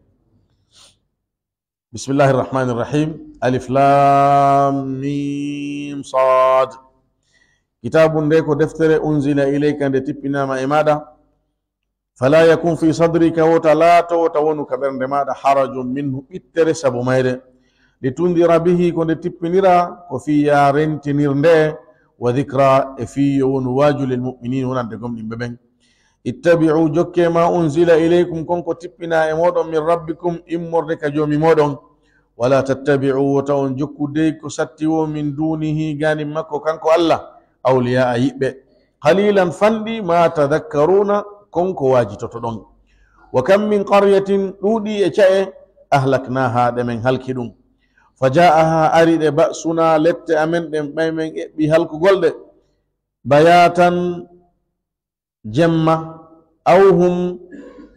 Bismillahir Rahmanir Rahim. Alif Lam Mim Sad. Kitaabun, nde ko deftere, unzila ilayka, nde tippinaama e maaɗa. Fala yakun fi sadrika, wota laato, wota wonu ka ɓernde maaɗa, harajun minhu, ɓittere sabu mayre. Litundira bihi, ko nde tippinira, ko fii yaa rentinir nde, wa dhikra, e fii yo wonu waaju, lil mu'minin, wonande gomɗinɓe ɓen. Ittabi'u, jokkee ma unzila ilaykum, kon ko tippinaa e mooɗon, min rabbikum, immorde ka Joomi mooɗon. Wala tattabi'u, wota on jokku dey ko satti woo, min dunihi, gaanin makko kanko Allah, awliya'a, yiɓɓe. Qalilan, fanɗi, ma tadhakkaruna, kon ko waajitotoɗon. Wa kam min qaryatin, ɗuuɗii e ca'e, ahlaknaha, ɗe men halki ɗum. Fa ja'aha, ari ɗe, ba'suna, lette amen ɗen, ɓay men eɓɓi halkugol ɗe. Bayatan, jemma, aw hum,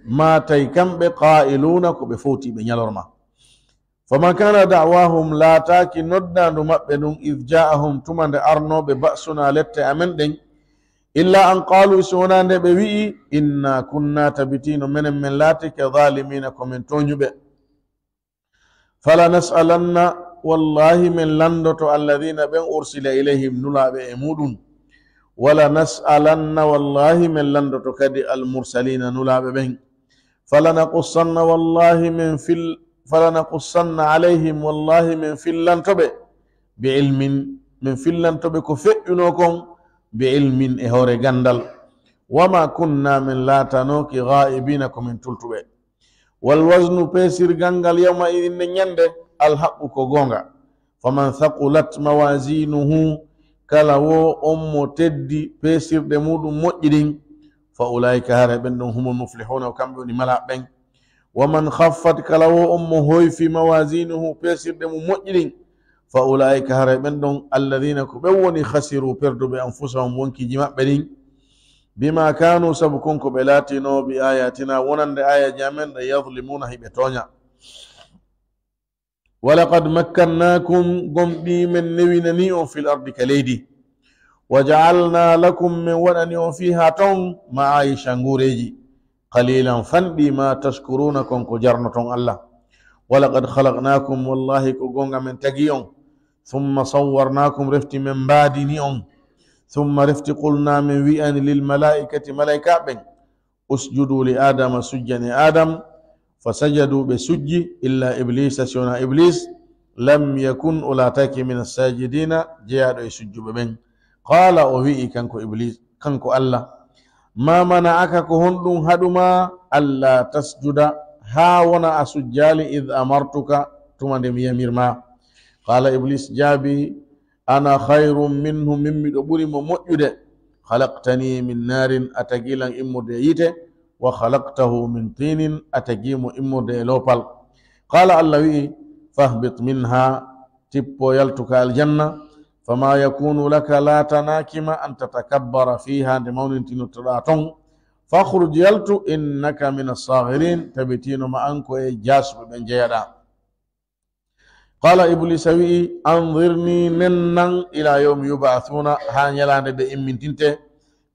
Maatay kamɓe qaa'iluuna ko ɓe fowtiiɓe ñalorma. Fama kana da'wahum, laataaki noddaandu maɓɓe ndun, id ja'ahum, tuma nde arnooɓe ba'suna lette amen ɗen, illa an qaalu, si wonaa nde ɓe wi'i, inna kunna, tabitiino menen men laatike, zaalimiina, ko men tooñuɓe. Falanas'alanna, wallaahi men lanndoto, alladhiina, ɓen, ursila ilayhim, nulaaɓe e muɗum. Walanas'alanna, wallaahi men lanndoto kadi, almursaliina, nulaaɓe ɓen. Falanaqussanna, wallaahi men fil-, falanaqussanna alayhim, wallaahi men fillanto ɓe, bi ilmin, men fillanto ɓe ko feƴƴunoo kon, bi ilmin, e hoore ganndal. Wama kunna, men laatanooki, gaa'ibiina, ko men tultuɓe. Wal waznu, peesirgal ngal, yawma idin, nden ñannde, al haqqu, ko goonga. Faman thaqulat mawazinuhu, kala wo on mo teddi peesirɗe muɗum moƴƴi ɗin, fa ulaika, hara ɓen ɗon, humul muflihuna, ko kamɓe woni malaaɓe ɓen. Wa man khaffat, kala wo on mo hoyfi, mawazinuhu, peesirɗe mum moƴƴi ɗin, fa ulaika, hara ɓen ɗon, alladhina, ko ɓen woni, khasiru, perduɓe, anfusahum, wonkiiji maɓɓe ɗin, bima kanu, sabu kon ko ɓe laatino, bi ayatina, wonande ayaji amen ɗe, yadhlimuna, hiɓe tooña. Walaqad makkannakum, gomɗii men newinanii on, fil ardi, ka leydi. Wa ja'alna lakum, men waɗani on, fiha, ton, ma'aisha, nguureeji. Qalilan, fanɗi, ma tashkuruna, kon ko jarnoton Allah. Walaqad khalaqnakum, wallahi ko goonga men tagi on. Thumma sawwarnakum, refti men mbaadini on. Thumma, refti, qulna, men wi'ani, lil malaikati, malaika ɓen, usjudu li Adama, sujjane Adam. Fa sajadu, ɓe sujji, illa Iblisa, si wona Iblis, lam yakun, o laataki, min assajidina, jeyaaɗo e sujjuɓe ɓen. Qala, o wi'i, kanko Iblis, kanko Allah, ma mana'aka, ko honɗum haɗuma, alla tasjuda, haa wona a sujjaali, id amartuka, tuma nde mi yamirma? Qala, Iblis jaabi, ana khayrun minhu, min miɗo ɓuri mo moƴƴude. Khalaqtani min narin, a tagi lan immorde e yiite, wa khalaqtahu min tinin, a tagi mo immorde e loopal. Qala, Allah wi'i, fahbit minha, tippo yaltu ka aljanna, fama yakunu laka, laatanaaki ma, an tatakabbara fiha, nde mawnintinotoɗaa ton, fakhruj, yaltu, innaka min assaghirin, tabitino ma an ko e jaasuɓe ɓen jeyaɗaa. Qala, Iblisa wi'i, anzirni, nennan, ila yawmi yub'athuna, haa ñalaande ɓe immintinte.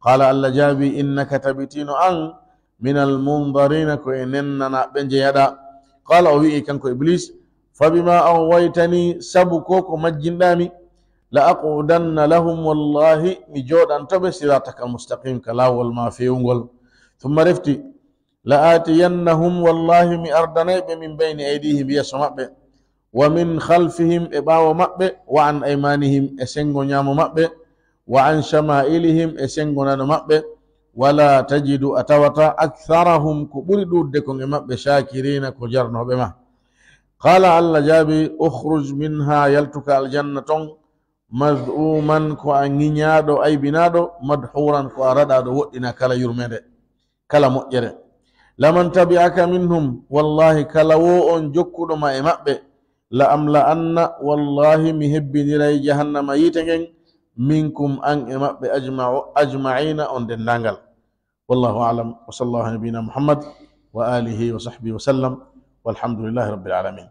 Qala, Allah jaabi, innaka, tabitino an, minal munzarina, ko e nennanaaɓe njeyaɗaa. Qala, o wi'i kanko Iblis, fabima aghwaytani, sabu ko ko majjinɗaa mi, la aqudanna lahum, wallahi mi jooɗanto ɓe, sirataka almustaqim, ka laawol ma feewungol. Thumma, refti, la atiyannahum, wallahi mi ardanay ɓe, min bayni aydihim, yeeso maɓɓe, wa min khalfihim, e ɓaawo maɓɓe, wa an aymanihim, e sengo ñaamo maɓɓe, wa an shama'ilihim, e sengo nano maɓɓe, wala tajidu, a tawata, aktharahum, ko ɓuri ɗuuɗude kon e maɓɓe, shakirina, ko jarnooɓe ma. Qala, Allah jaabi, ukhruj minha, yaltu ka aljanna ton, madhuman, ko a ŋiñaaɗo, aybinaaɗo, madhuran, ko a raɗaaɗo, woɗɗinaa kala yurmeende, kala moƴƴere. Laman tabi'aka minhum, wallahi kala wo on jokkuɗo ma e maɓɓe, la amla'anna, wallahi mi hebbiniray jahannama yiite ngen, minkum, an e maɓɓe, ajma'u-, ajma'ina, on denndaangal. Wallahu a'lam, wa sallallahu ala nabiyyina Muhammad wa alihi wa sahbihi wa sallam, walhamdulillahi rabbil alamin.